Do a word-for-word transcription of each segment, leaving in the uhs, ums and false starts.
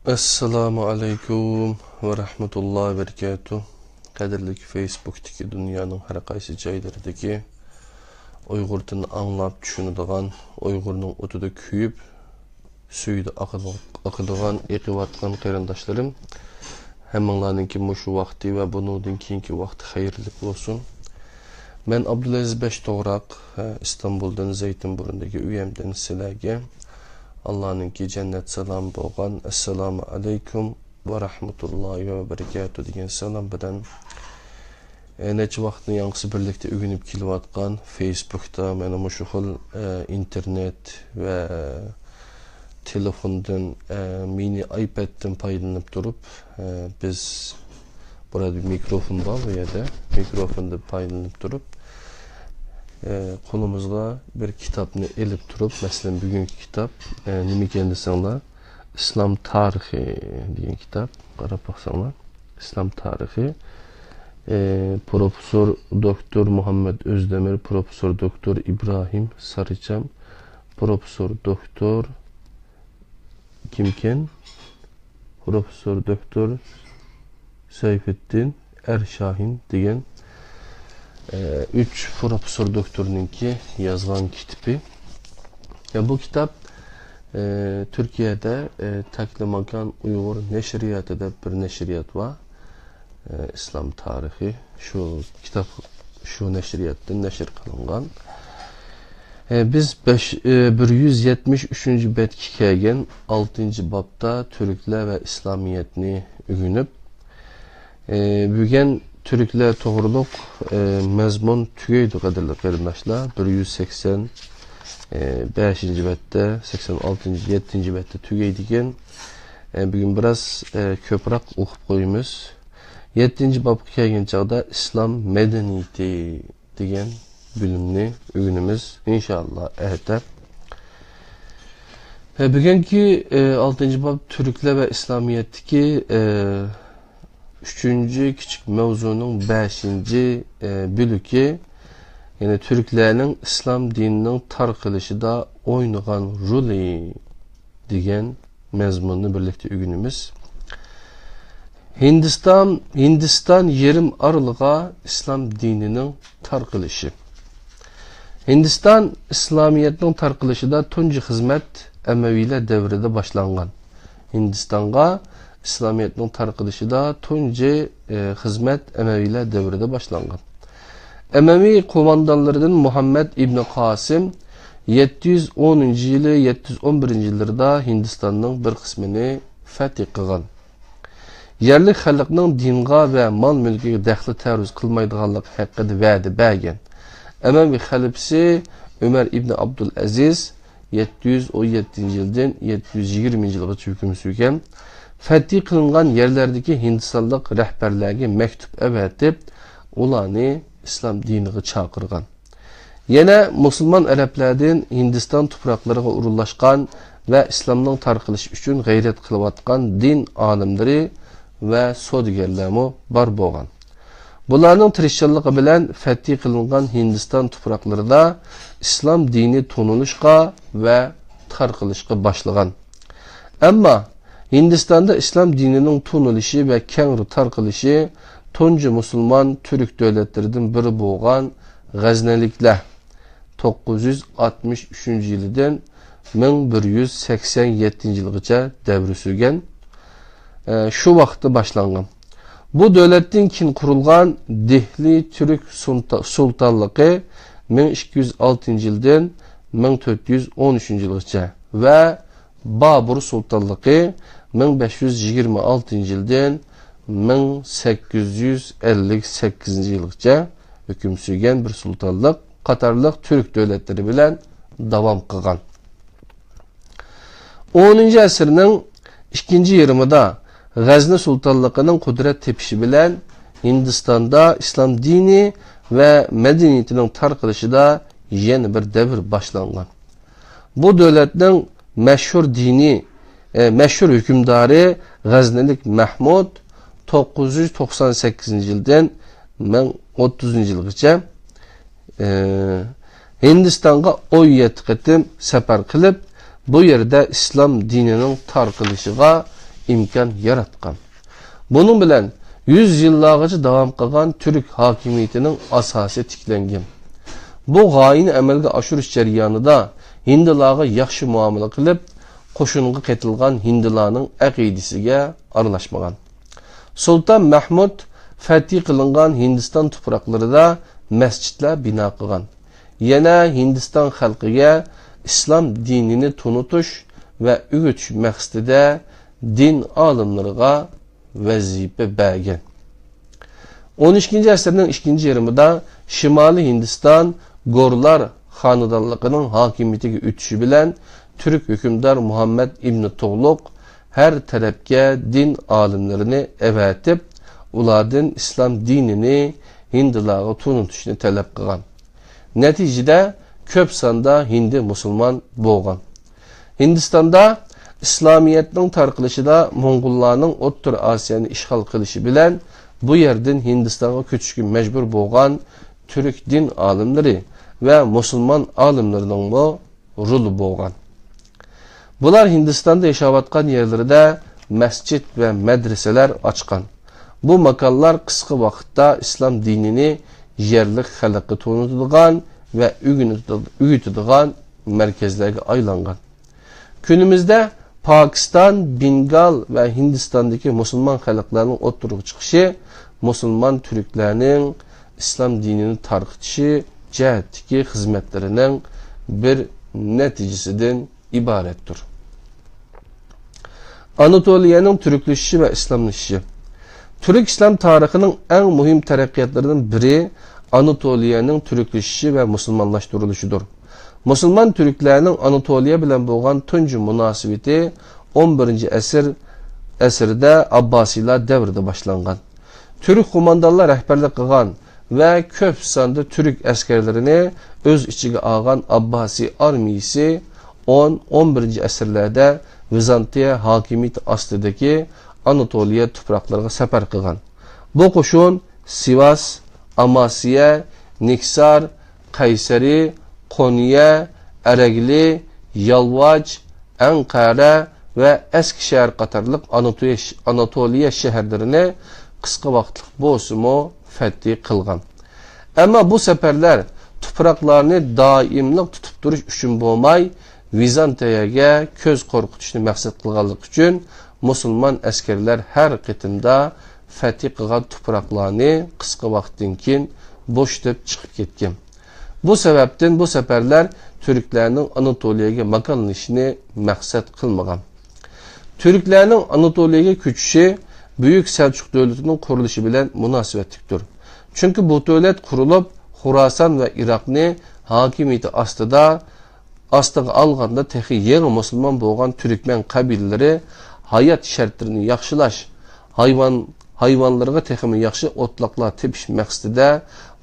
ئەسسالامۇ ئەلەيكۇم ۋە رەھمەتۇللاھى ۋە بەرىكاتۇھ. قەدىرلىك فېيسبۇكتىكى دۇنيانىڭ ھەر قايسى جايلىرىدىكى ئۇيغۇر تىلىنى ئاڭلاپ چۈشىنىدىغان، ئۇيغۇرنىڭ ئوتىدا كۆيۈپ، سۈيىدە ئاقىدىغان، ئېقىۋاتقان قېرىنداشلىرىم، ھەممىڭلارنىڭكى مۇشۇ ۋاقتى ۋە بۇنىڭدىن كېيىنكى ۋاقتى خەيرلىك بولسۇن. مەن ئابدۇلئەزىز بەش توغراق، ئىستانبۇلدىن، زەيتىنبۇرۇندىكى ئۆيەمدىن سىلەرگە ئاللانىڭكى جەننەت سالامى بولغان ئەسسالامۇ ئەلەيكۇم ۋە رەھمەتۇللاھى ۋە بەرىكاتۇھ دېگەن سالام بىلەن، ئە، نەچچە ۋاقىتنى ياڭقىسى بىرلىكتە ئۆگىنىپ كېلىۋاتقان فېيسبۇكتا مانا مۇشۇ خىل، ئە، ئىنتېرنېت ۋە تېلېفوندىن، ئە، مىنى ئايپەدتىن پايدىلىنىپ تۇرۇپ، ئە، بىز بۇ يەردە مىكروفون بار، بۇ يەردە مىكروفوندىن پايدىلىنىپ تۇرۇپ، ئە، قولىمىزغا بىر كىتابنى ئېلىپ تۇرۇپ، مەسىلەن، بۈگۈنكى كىتاب، ئە، نېمىكەن دېسەڭلار، ئىسلام تارىخى دېگەن كىتاب. قاراپ باقساڭلار، ئىسلام تارىخى. ئى، پروفېسسور دوكتور مۇھەممەد ئۆزدەمىر، پروفېسسور دوكتور ئىبراھىم سارىچام، پروفېسسور دوكتور كىمكەن؟ پروفېسسور دوكتور سەيفىددىن ئەرشاھىن دېگەن، ئى، ئۈچ پروفېسسور دوكتورنىڭكى يازغان كىتابى. يا، بۇ كىتاب، ئى، تۈركىيەدە، ئى، تەكلىماكان ئۇيغۇر نەشرىياتى دەپ بىر نەشرىيات بار. ئى، ئىسلام تارىخى. شۇ كىتاب شۇ نەشرىياتتىن نەشر قىلىنغان. ئى، بىز بەش، ئى، بىر يۈز يەتمىش ئۈچىنچى بەتكە كەلگەن ئالتىنچى بابتا تۈركلەر ۋە ئىسلامىيەتنى ئۆگىنىپ، ئى، بۈگۈن تۈركلەر توغرۇلۇق، ئى، مەزمۇن تۈگەيدۇ، قەدىرلىك قېرىنداشلار. بىر يۈز سەكسەن، ئى، بەشىنچى بەتتە، سەكسەن ئالتىنچى، يەتتىنچى بەتتە تۈگەيدىكەن. ئى، بۈگۈن بىراز، ئى، كۆپرەك ئوقۇپ قويىمىز. يەتتىنچى بابقا كەلگەن چاغدا ئىسلام مەدەنىيىتى دېگەن بۆلۈمنى ئۆگىنىمىز، ئىنشائاللا، ئەتە. ئى، بۈگۈنكى، ئى، ئالتىنچى باب تۈركلەر ۋە ئىسلامىيەتتىكى، ئى، ئۈچىنچى كىچىك مەۋزۇنىڭ بەشىنچى، ئى، بۆلىكى، يەنى تۈركلەرنىڭ ئىسلام دىنىنىڭ تارقىلىشىدا ئوينىغان رولى دېگەن مەزمۇننى بىرلىكتە ئۆگىنىمىز. ھىندىستان، ھىندىستان يېرىم ئارىلىغا ئىسلام دىنىنىڭ تارقىلىشى. ھىندىستان ئىسلامىيەتنىڭ تارقىلىشىدا تۇنجى خىزمەت ئەمەۋىيلەر دەۋرىدە باشلانغان. ھىندىستانغا ئىسلامىيەتنىڭ تارقىلىشىدا تۇنجى، ئى، خىزمەت ئەمەۋىيلەر دەۋرىدە باشلانغان. ئەمەۋى قوماندانلىرىدىن مۇھەممەد ئىبنى قاسىم يەتتە يۈز ئونىنچى يىلى، يەتتە يۈز ئون بىرىنچى يىللىرىدا ھىندىستاننىڭ بىر قىسمىنى فەتھى قىلغان. يەرلىك خەلقنىڭ دىنغا ۋە مال-مۈلكىگە دەخلى-تەرۇز قىلمايدىغانلىقى ھەققىدە ۋەدە بەرگەن. ئەمەۋى خەلىپىسى ئۆمەر ئىبنى ئابدۇلئەزىز يەتتە يۈز ئون يەتتىنچى يىلدىن يەتتە يۈز يىگىرمىنچى يىلغىچە ھۆكۈم سۈرگەن. فەتھى قىلىنغان يەرلەردىكى ھىندىستانلىق رەھبەرلەرگە مەكتۇپ ئەۋەتىپ، ئۇلارنى ئىسلام دىنىغا چاقىرغان. يەنە مۇسۇلمان ئەرەبلەردىن ھىندىستان تۇپراقلىرىغا ئورۇنلاشقان ۋە ئىسلامنىڭ تارقىلىشى ئۈچۈن غەيرەت قىلىۋاتقان دىن ئالىملىرى ۋە سودىگەرلەرمۇ بار بولغان. بۇلارنىڭ تىرىشچانلىقى بىلەن فەتھى قىلىنغان ھىندىستان تۇپراقلىرىدا ئىسلام دىنى تونۇلۇشقا ۋە تارقىلىشقا باشلىغان. ئەمما ھىندىستاندا ئىسلام دىنىنىڭ تونۇلۇشى ۋە كەڭرى تارقىلىشى تۇنجى مۇسۇلمان تۈرك دۆلەتلىرىدىن بىرى بولغان غەزنەلىكلەر توققۇز يۈز ئاتمىش ئۈچىنچى يىلىدىن مىڭ بىر يۈز سەكسەن يەتتىنچى يىلغىچە دەۋر سۈرگەن. ئە، شۇ ۋاقىتتا باشلانغان. بۇ دۆلەتتىن كېيىن قۇرۇلغان دېھلى تۈرك سۇلتا-، سۇلتانلىقى مىڭ ئىككى يۈز ئالتىنچى يىلدىن مىڭ تۆت يۈز ئون ئۈچىنچى يىلغىچە ۋە بابۇر سۇلتانلىقى مىڭ بەش يۈز يىگىرمە ئالتىنچى يىلدىن مىڭ سەككىز يۈز ئەللىك سەككىزىنچى يىلغىچە ھۆكۈم سۈرگەن بىر سۇلتانلىق قاتارلىق تۈرك دۆلەتلىرى بىلەن داۋام قىلغان. ئونىنچى ئەسىرنىڭ ئىككىنچى يېرىمىدا غەزنى سۇلتانلىقىنىڭ قۇدرەت تېپىشى بىلەن ھىندىستاندا ئىسلام دىنى ۋە مەدەنىيىتىنىڭ تارقىلىشىدا يەنە بىر دەۋر باشلانغان. بۇ دۆلەتنىڭ مەشھۇر دىنىي، ئە، مەشھۇر ھۆكۈمدارى غەزنىلىك مەھمۇد توققۇز يۈز توقسان سەككىزىنچى يىلدىن مىڭ ئوتتۇزىنچى يىلغىچە، ئە، ھىندىستانغا ئون يەتتە قېتىم سەپەر قىلىپ، بۇ يەردە ئىسلام دىنىنىڭ تارقىلىشىغا ئىمكان ياراتقان. بۇنىڭ بىلەن يۈز يىللارغىچە داۋام قىلغان تۈرك ھاكىمىيىتىنىڭ ئاساسى تىكلەنگەن. بۇ غايىنى ئەمەلگە ئاشۇرۇش جەريانىدا ھىندىلارغا ياخشى مۇئامىلە قىلىپ، قوشۇنغا قېتىلغان ھىندىلارنىڭ ئەقىدىسىگە ئارىلاشمىغان. سۇلتان مەھمۇد فەتھى قىلىنغان ھىندىستان تۇپراقلىرىدا مەسچىتلەر بىنا قىلغان. يەنە ھىندىستان خەلقىگە ئىسلام دىنىنى تونۇتۇش ۋە ئۆگىتىش مەقسىتىدە دىن ئالىملىرىغا ۋەزىپە بەرگەن. ئون ئىككىنچى ئەسىرنىڭ ئىككىنچى يېرىمىدا شىمالىي ھىندىستان گورلار خانىدانلىقىنىڭ ھاكىمىيىتىگە ئۆتۈشى بىلەن تۈرك ھۆكۈمدار مۇھەممەد ئىبنى تۇغلۇق ھەر تەرەپكە دىن ئالىملىرىنى ئەۋەتىپ، ئۇلاردىن ئىسلام دىنىنى ھىندىلارغا تونۇتۇشنى تەلەپ قىلغان. نەتىجىدە كۆپ ساندا ھىندى مۇسۇلمان بولغان. ھىندىستاندا ئىسلامىيەتنىڭ تارقىلىشىدا موڭغۇللارنىڭ ئوتتۇرا ئاسىيانى ئىشغال قىلىشى بىلەن بۇ يەردىن ھىندىستانغا كۆچۈشكە مەجبۇر بولغان تۈرك دىن ئالىملىرى ۋە مۇسۇلمان ئالىملىرىنىڭمۇ رولى بولغان. بۇلار ھىندىستاندا ياشاۋاتقان يەرلىرىدە مەسچىت ۋە مەدرىسەلەر ئاچقان. بۇ ماكانلار قىسقا ۋاقىتتا ئىسلام دىنىنى يەرلىك خەلققە تونۇتىدىغان ۋە ئۆگىنىدىغان، ئۆگىتىدىغان مەركەزلەرگە ئايلانغان. كۈنىمىزدە پاكىستان، بېنگال ۋە ھىندىستاندىكى مۇسۇلمان خەلقلەرنىڭ ئوتتۇرىغا چىقىشى مۇسۇلمان تۈركلەرنىڭ ئىسلام دىنىنى تارقىتىشى جەھەتتىكى خىزمەتلىرىنىڭ بىر نەتىجىسىدىن ئىبارەتتۇر. ئاناتولىيەنىڭ تۈركلىشىشى ۋە ئىسلاملىشىشى. تۈرك ئىسلام تارىخىنىڭ ئەڭ مۇھىم تەرەققىياتلىرىدىن بىرى ئاناتولىيەنىڭ تۈركلىشىشى ۋە مۇسۇلمانلاشتۇرۇلۇشىدۇر. مۇسۇلمان تۈركلەرنىڭ ئاناتولىيە بىلەن بولغان تۇنجى مۇناسىۋىتى ئون بىرىنچى ئەسىر، ئەسىردە ئابباسىيلار دەۋرىدە باشلانغان. تۈرك قوماندانلار رەھبەرلىك قىلغان ۋە كۆپ ساندا تۈرك ئەسكەرلىرىنى ئۆز ئىچىگە ئالغان ئابباسىي ئارمىيىسى ئون، ئون بىرىنچى ئەسىرلەردە ۋىزانتىيە ھاكىمىيىتى ئاستىدىكى ئاناتولىيە تۇپراقلىرىغا سەپەر قىلغان. بۇ قوشۇن سىۋاس، ئاماسىيە، نىكسار، قەيسەرى، قونيە، ئەرەگلى، يالۋاج، ئەنقەرە ۋە ئەسكىشەھەر قاتارلىق ئاناتولىيە، ئاناتولىيە شەھەرلىرىنى قىسقا ۋاقىتلىق بولسىمۇ فەتھى قىلغان. ئەمما بۇ سەپەرلەر تۇپراقلارنى دائىملىق تۇتۇپ تۇرۇش ئۈچۈن بولماي، ۋىزانتىيەگە كۆز قورقۇتۇشنى مەقسەت قىلغانلىقى ئۈچۈن، مۇسۇلمان ئەسكەرلەر ھەر قېتىمدا فەتھى قىلغان تۇپراقلارنى قىسقا ۋاقىتتىن كېيىن بوشىتىپ چىقىپ كەتكەن. بۇ سەۋەبتىن بۇ سەپەرلەر تۈركلەرنىڭ ئاناتولىيەگە ماكانلىنىشىنى مەقسەت قىلمىغان. تۈركلەرنىڭ ئاناتولىيەگە كۆچۈشى بۈيۈك سەلچۇق دۆلىتىنىڭ قۇرۇلۇشى بىلەن مۇناسىۋەتلىكتۇر. چۈنكى بۇ دۆلەت قۇرۇلۇپ، خوراسان ۋە ئىراقنى ھاكىمىيىتى ئاستىدا، ئاستىغا ئالغاندا تېخى يېڭى مۇسۇلمان بولغان تۈركمەن قەبىلىلىرى ھايات شەرتلىرىنى ياخشىلاش، ھايۋان، ھايۋانلىرىغا تېخىمۇ ياخشى ئوتلاقلار تېپىش مەقسىتىدە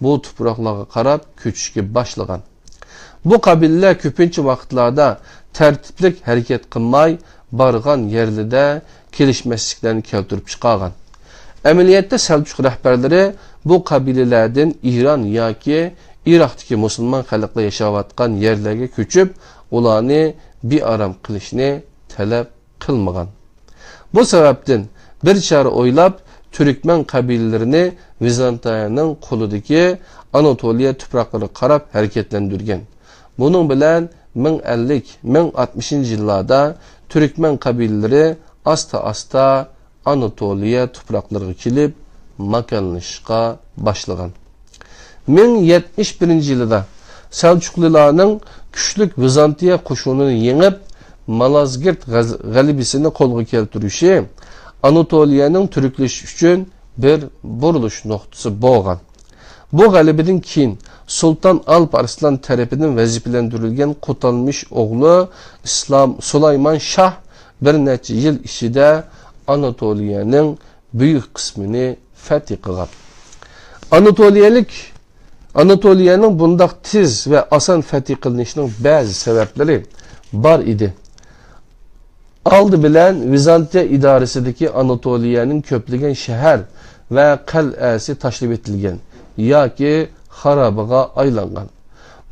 بۇ تۇپراقلارغا قاراپ كۆچۈشكە باشلىغان. بۇ قەبىلىلەر كۆپىنچە ۋاقىتلاردا تەرتىپلىك ھەرىكەت قىلماي، بارغان يەرلىرىدە كېلىشمەسلىكلەرنى كەلتۈرۈپ چىقارغان. ئەمەلىيەتتە سەلچۇق رەھبەرلىرى بۇ قەبىلىلەردىن ئىران ياكى ئىراقتىكى مۇسۇلمان خەلقلەر ياشاۋاتقان يەرلەرگە كۆچۈپ، ئۇلارنى بىئارام قىلىشنى تەلەپ قىلمىغان. بۇ سەۋەبتىن بىر چارە ئويلاپ، تۈركمەن قەبىلىلىرىنى ۋىزانتىيەنىڭ قولىدىكى ئاناتولىيە تۇپراقلىرىغا قاراپ ھەرىكەتلەندۈرگەن. بۇنىڭ بىلەن مىڭ ئەللىك، مىڭ ئاتمىشىنچى يىللاردا تۈركمەن قەبىلىلىرى ئاستا-ئاستا ئاناتولىيە تۇپراقلىرىغا كېلىپ ماكانلىشىشقا باشلىغان. مىڭ يەتمىش بىرىنچى يىلىدا سەلچۇقلىلارنىڭ كۈچلۈك ۋىزانتىيە قوشۇنىنى يېڭىپ، مالازگىرت غەز-، غەلىبىسىنى قولغا كەلتۈرۈشى ئاناتولىيەنىڭ تۈركلىشىشى ئۈچۈن بىر بۇرۇلۇش نۇقتىسى بولغان. بۇ غەلىبىدىن كېيىن سۇلتان ئالپ ئارسلان تەرىپىدىن ۋەزىپىلەندۈرۈلگەن قوتانمىش ئوغلى ئىسلام سۇلايمان شاھ بىر نەچچە يىل ئىچىدە ئاناتولىيەنىڭ بۈيۈك قىسمىنى فەتھى قىلغان. ئاناتولىيەلىك، ئاناتولىيەنىڭ بۇنداق تېز ۋە ئاسان فەتھى قىلىنىشىنىڭ بەزى سەۋەبلىرى بار ئىدى. ئالدى بىلەن ۋىزانتىيە ئىدارىسىدىكى ئاناتولىيەنىڭ كۆپلىگەن شەھەر ۋە قەلئەسى تاشلىۋېتىلگەن ياكى خارابىغا ئايلانغان.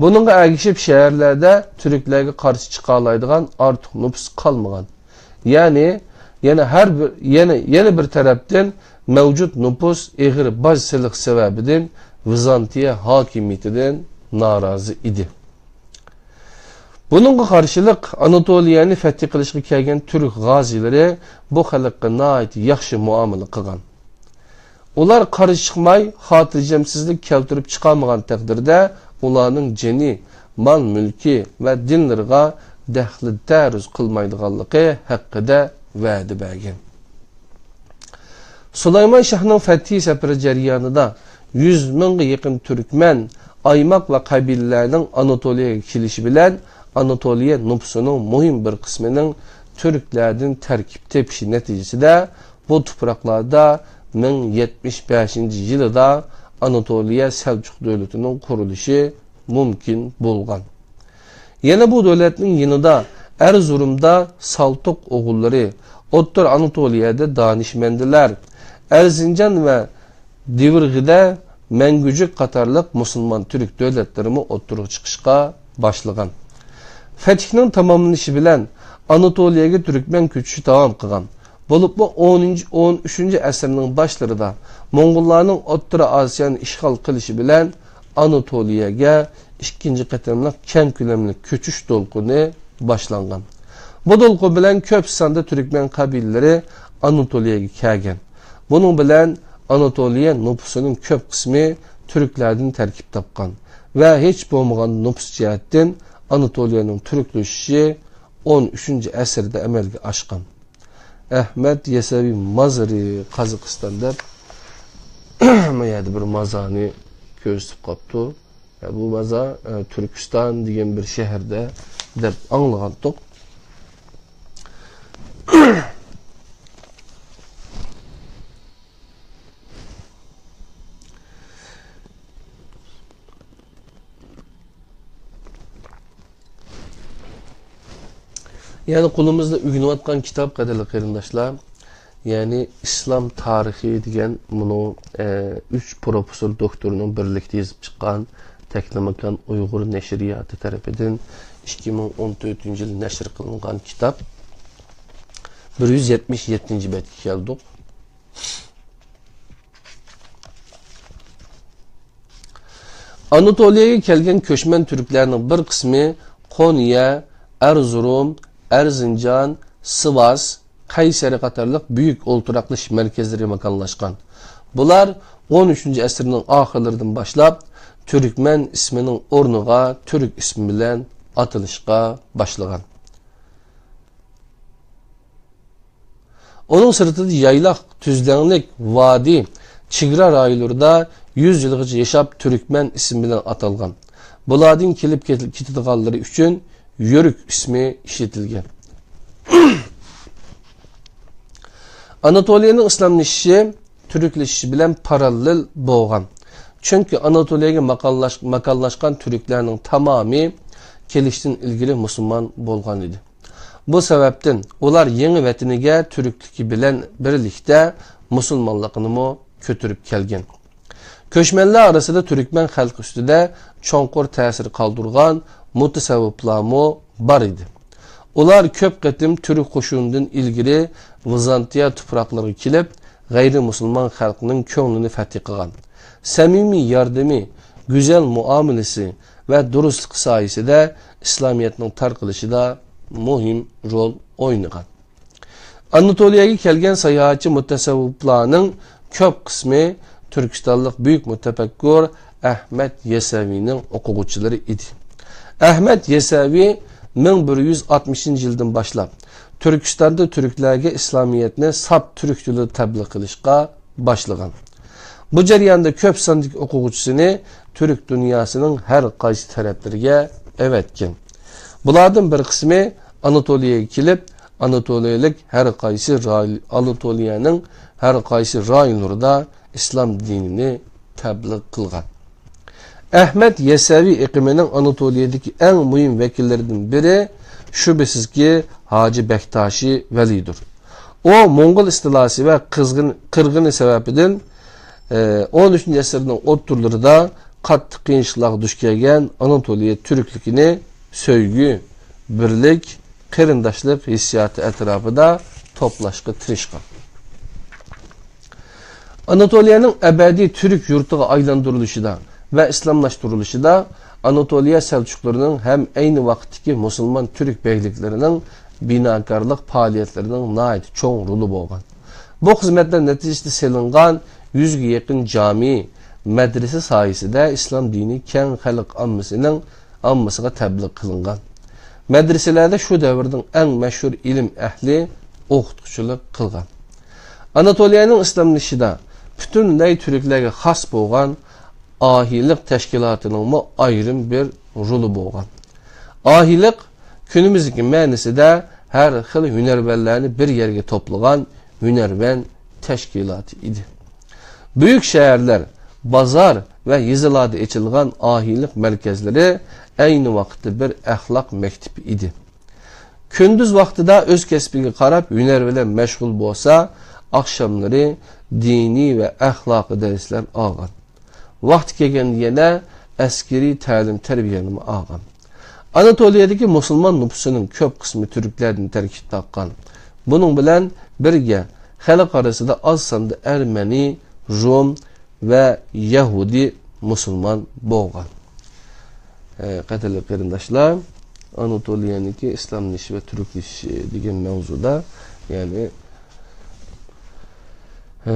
بۇنىڭغا ئەگىشىپ شەھەرلەردە تۈركلەرگە قارشى چىقالايدىغان ئارتۇق نوپۇس قالمىغان. يەنى يەنە ھەر بىر، يەنە، يەنە بىر تەرەپتىن مەۋجۇت نوپۇس ئېغىر باج سېلىق سەۋەبىدىن ۋىزانتىيە ھاكىمىيىتىدىن نارازى ئىدى. بۇنىڭغا قارشىلىق ئاناتولىيەنى فەتھى قىلىشقا كەلگەن تۈرك غازىلىرى بۇ خەلققە ناھايىتى ياخشى مۇئامىلە قىلغان. ئۇلار قارشى چىقماي، خاتىرجەمسىزلىك كەلتۈرۈپ چىقارمىغان تەقدىردە، ئۇلارنىڭ جېنى، مال-مۈلكى ۋە دىنلىرىغا دەخلى تەرۇز قىلمايدىغانلىقى ھەققىدە ۋەدە بەرگەن. سۇلايمان شاھنىڭ فەتھى سەپىرى جەريانىدا يۈز مىڭغا يېقىن تۈركمەن، ئايماق ۋە قەبىلىلەرنىڭ ئاناتولىيەگە كېلىشى بىلەن، ئاناتولىيە نوپۇسىنىڭ مۇھىم بىر قىسمىنىڭ تۈركلەردىن تەركىب تېپىشى نەتىجىسىدە، بۇ تۇپراقلاردا مىڭ يەتمىش بەشىنچى يىلىدا ئاناتولىيە سەلجۇق دۆلىتىنىڭ قۇرۇلۇشى مۇمكىن بولغان. يەنە بۇ دۆلەتنىڭ يېنىدا ئەرزۇرۇمدا سالتۇق ئوغۇللىرى، ئوتتۇرا ئاناتولىيەدە دانىشمەندىلەر، ئەرزىنجان ۋە دىۋرىغىدە مەڭگۈجۈك قاتارلىق مۇسۇلمان تۈرك دۆلەتلىرىمۇ ئوتتۇرىغا چىقىشقا باشلىغان. فەتھنىڭ تاماملىنىشى بىلەن ئاناتولىيەگە تۈركمەن كۆچۈشى داۋام قىلغان. بولۇپمۇ ئونىنچى، ئون ئۈچىنچى ئەسىرنىڭ باشلىرىدا موڭغۇللارنىڭ ئوتتۇرا ئاسىيانى ئىشغال قىلىشى بىلەن ئاناتولىيەگە ئىككىنچى قېتىملىق كەڭ كۆلەملىك كۆچۈش دولقۇنى باشلانغان. بۇ دولقۇن بىلەن كۆپ ساندا تۈركمەن قەبىلىلىرى ئاناتولىيەگە كەلگەن. بۇنىڭ بىلەن ئاناتولىيە نوپۇسىنىڭ كۆپ قىسمى تۈركلەردىن تەركىب تاپقان ۋە ھېچ بولمىغاندا نوپۇس جەھەتتىن ئاناتولىيەنىڭ تۈركلىشىشى ئون ئۈچىنچى ئەسىردە ئەمەلگە ئاشقان. ئەھمەد يەسەۋى مازىرى قازاقىستان دەپ، ما يەردە بىر مازارنى كۆرسىتىپ قاپتۇ. يا، بۇ مازار، ئە، تۈركىستان دېگەن بىر شەھەردە دەپ ئاڭلىغانتۇق. يەنى قولىمىزدا ئۆگىنىۋاتقان كىتاب، قەدىرلىك قېرىنداشلار، يەنى ئىسلام تارىخى دېگەن، مۇنۇ، ئە، ئۈچ پروفېسسور دوكتورنىڭ بىرلىكتە يېزىپ چىققان تەكلىماكان ئۇيغۇر نەشرىياتى تەرىپىدىن ئىككى مىڭ ئون تۆتىنچى يىل نەشر قىلىنغان كىتاب. بىر يۈز يەتمىش يەتتىنچى بەتكە كەلدۇق. ئاناتولىيەگە كەلگەن كۆچمەن تۈركلەرنىڭ بىر قىسمى قونيە، ئەرزۇرۇم، ئەرزىنجان، سىۋاس، قەيسەرى قاتارلىق بۈيۈك ئولتۇراقلىشىش مەركەزلىرىگە ماكانلاشقان. بۇلار ئون ئۈچىنچى ئەسىرنىڭ ئاخىرلىرىدىن باشلاپ تۈركمەن ئىسمىنىڭ ئورنىغا تۈرك ئىسمى بىلەن ئاتىلىشقا باشلىغان. ئۇنىڭ سىرتىدا يايلاق، تۈزلەڭلىك، ۋادى، چېگرا رايونلىرىدا يۈز يىلغىچە ياشاپ، تۈركمەن ئىسمى بىلەن ئاتالغان. بۇلاردىن كېلىپ كېتىل-، كېتىدىغانلىرى ئۈچۈن يۆرۈك ئىسمى ئىشلىتىلگەن. ئاناتولىيەنىڭ ئىسلاملىشىشى تۈركلىشىشى بىلەن پاراللېل بولغان. چۈنكى ئاناتولىيەگە ماكانلاش-، ماكانلاشقان تۈركلەرنىڭ تامامى كېلىشتىن ئىلگىرى مۇسۇلمان بولغان ئىدى. بۇ سەۋەبتىن ئۇلار يېڭى ۋەتىنىگە تۈركلۈكى بىلەن بىرلىكتە مۇسۇلمانلىقىنىمۇ كۆتۈرۈپ كەلگەن. كۆچمەنلەر ئارىسىدا تۈركمەن خەلقى ئۈستىدە چوڭقۇر تەسىر قالدۇرغان مۇتەسەۋۋىپلارمۇ بار ئىدى. ئۇلار كۆپ قېتىم تۈرك قوشۇنىدىن ئىلگىرى ۋىزانتىيە تۇپراقلىرىغا كېلىپ، غەيرىي مۇسۇلمان خەلقنىڭ كۆڭلىنى فەتھى قىلغان. سەمىمىي ياردىمى، گۈزەل مۇئامىلىسى ۋە دۇرۇسلۇقى سايىسىدە ئىسلامىيەتنىڭ تارقىلىشىدا مۇھىم رول ئوينىغان. ئاناتولىيەگە كەلگەن ساياھەتچى مۇتەسەۋۋىپلارنىڭ كۆپ قىسمى تۈركىستانلىق بۈيۈك مۇتەپەككۇر ئەھمەد يەسەۋىنىڭ ئوقۇغۇچىلىرى ئىدى. ئەھمەد يەسەۋى مىڭ بىر يۈز ئاتمىشىنچى يىلدىن باشلاپ تۈركىستاندا تۈركلەرگە ئىسلامىيەتنى ساپ تۈرك تىلىدا تەبلىغ قىلىشقا باشلىغان. بۇ جەرياندا كۆپ ساندىكى ئوقۇغۇچىسىنى تۈرك دۇنياسىنىڭ ھەر قايسى تەرەپلىرىگە ئەۋەتكەن. بۇلاردىن بىر قىسمى ئاناتولىيەگە كېلىپ، ئاناتولىيەلىك ھەر قايسى راي-، ئاناتولىيەنىڭ ھەر قايسى رايونلىرىدا ئىسلام دىنىنى تەبلىغ قىلغان. ئەھمەد يەسەۋى ئېقىمىنىڭ ئاناتولىيەدىكى ئەڭ مۇھىم ۋەكىللىرىدىن بىرى، شۈبھىسىزكى، ھاجى بەكتاشى ۋەلىدۇر. ئۇ موڭغۇل ئىستىلاسى ۋە قىزغىن-، قىرغىنى سەۋەبىدىن، ئە، ئون ئۈچىنچى ئەسىرنىڭ ئوتتۇرىلىرىدا قاتتىق قىيىنچىلىقلارغا دۇچ كەلگەن ئاناتولىيە تۈركلۈكىنى سۆيگۈ، بىرلىك، قېرىنداشلىق ھېسسىياتى ئەتراپىدا توپلاشقا تىرىشقان. ئاناتولىيەنىڭ ئەبەدىي تۈرك يۇرتىغا ئايلاندۇرۇلۇشىدا ۋە ئىسلاملاشتۇرۇلۇشىدا ئاناتولىيە سەلچۇقلىرىنىڭ ھەم ئەينى ۋاقىتتىكى مۇسۇلمان تۈرك بەگلىكلىرىنىڭ بىناكارلىق پائالىيەتلىرىنىڭ ناھايىتى چوڭ رولى بولغان. بۇ خىزمەتلەر نەتىجىسىدە سېلىنغان يۈزگە يېقىن جامى، مەدرىسە سايىسىدە ئىسلام دىنى كەڭ خەلق ئاممىسىنىڭ، ئاممىسىغا تەبلىغ قىلىنغان. مەدرىسىلەردە شۇ دەۋرنىڭ ئەڭ مەشھۇر ئىلىم ئەھلى ئوقۇتقۇچىلىق قىلغان. ئاناتولىيەنىڭ ئىسلاملىشىشىدا پۈتۈنلەي تۈركلەرگە خاس بولغان ئاھىلىق تەشكىلاتىنىڭمۇ ئايرىم بىر رولى بولغان. ئاھىلىق كۈنىمىزدىكى مەنىسىدە ھەر خىل ھۈنەرۋەنلەرنى بىر يەرگە توپلىغان ھۈنەرۋەن تەشكىلاتى ئىدى. بۈيۈك شەھەرلەر، بازار ۋە يېزىلاردا ئېچىلغان ئاھىلىق مەركەزلىرى ئەينى ۋاقىتتا بىر ئەخلاق مەكتىپى ئىدى. كۈندۈز ۋاقتىدا ئۆز كەسپىگە قاراپ ھۈنەر بىلەن مەشغۇل بولسا، ئاخشاملىرى دىنىي ۋە ئەخلاقىي دەرسلەر ئالغان. ۋاقتى كەلگەندە يەنە ئەسكىرىي تەلىم-تەربىيەنىمۇ ئالغان. ئاناتولىيەدىكى مۇسۇلمان نوپۇسىنىڭ كۆپ قىسمى تۈركلەردىن تەركىب تاپقان. بۇنىڭ بىلەن بىرگە، خەلق ئارىسىدا ئاز ساندا ئەرمەنىي، رۇم ۋە يەھۇدىي مۇسۇلمان بولغان. ئە، قەدىرلىك قېرىنداشلار، ئاناتولىيەنىڭكى ئىسلاملىشىش ۋە تۈركلىشىش دېگەن مەۋزۇدا، يەنى، ئە،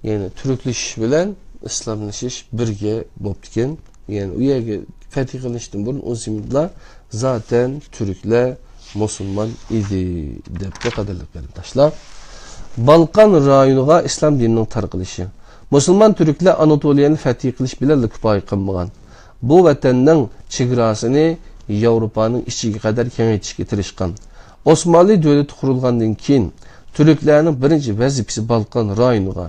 يەنى تۈركلىشىش بىلەن ئىسلاملىشىش بىرگە بوپتىكەن. يەنى ئۇ يەرگە فەتھى قىلىنىشتىن بۇرۇن ئۇ زېمىندا زاتەن تۈركلەر مۇسۇلمان ئىدى، دەپتۇ، قەدىرلىك قېرىنداشلار. بالقان رايونىغا ئىسلام دىنىنىڭ تارقىلىشى. مۇسۇلمان تۈركلەر ئاناتولىيەنى فەتھى قىلىش بىلەنلا كۇپايە قىلمىغان. بۇ ۋەتەننىڭ چېگراسىنى ياۋروپانىڭ ئىچىگە قەدەر كېڭەيتىشكە تىرىشقان. ئوسمانلى دۆلىتى قۇرۇلغاندىن كېيىن، تۈركلەرنىڭ بىرىنچى ۋەزىپىسى بالقان رايونىغا،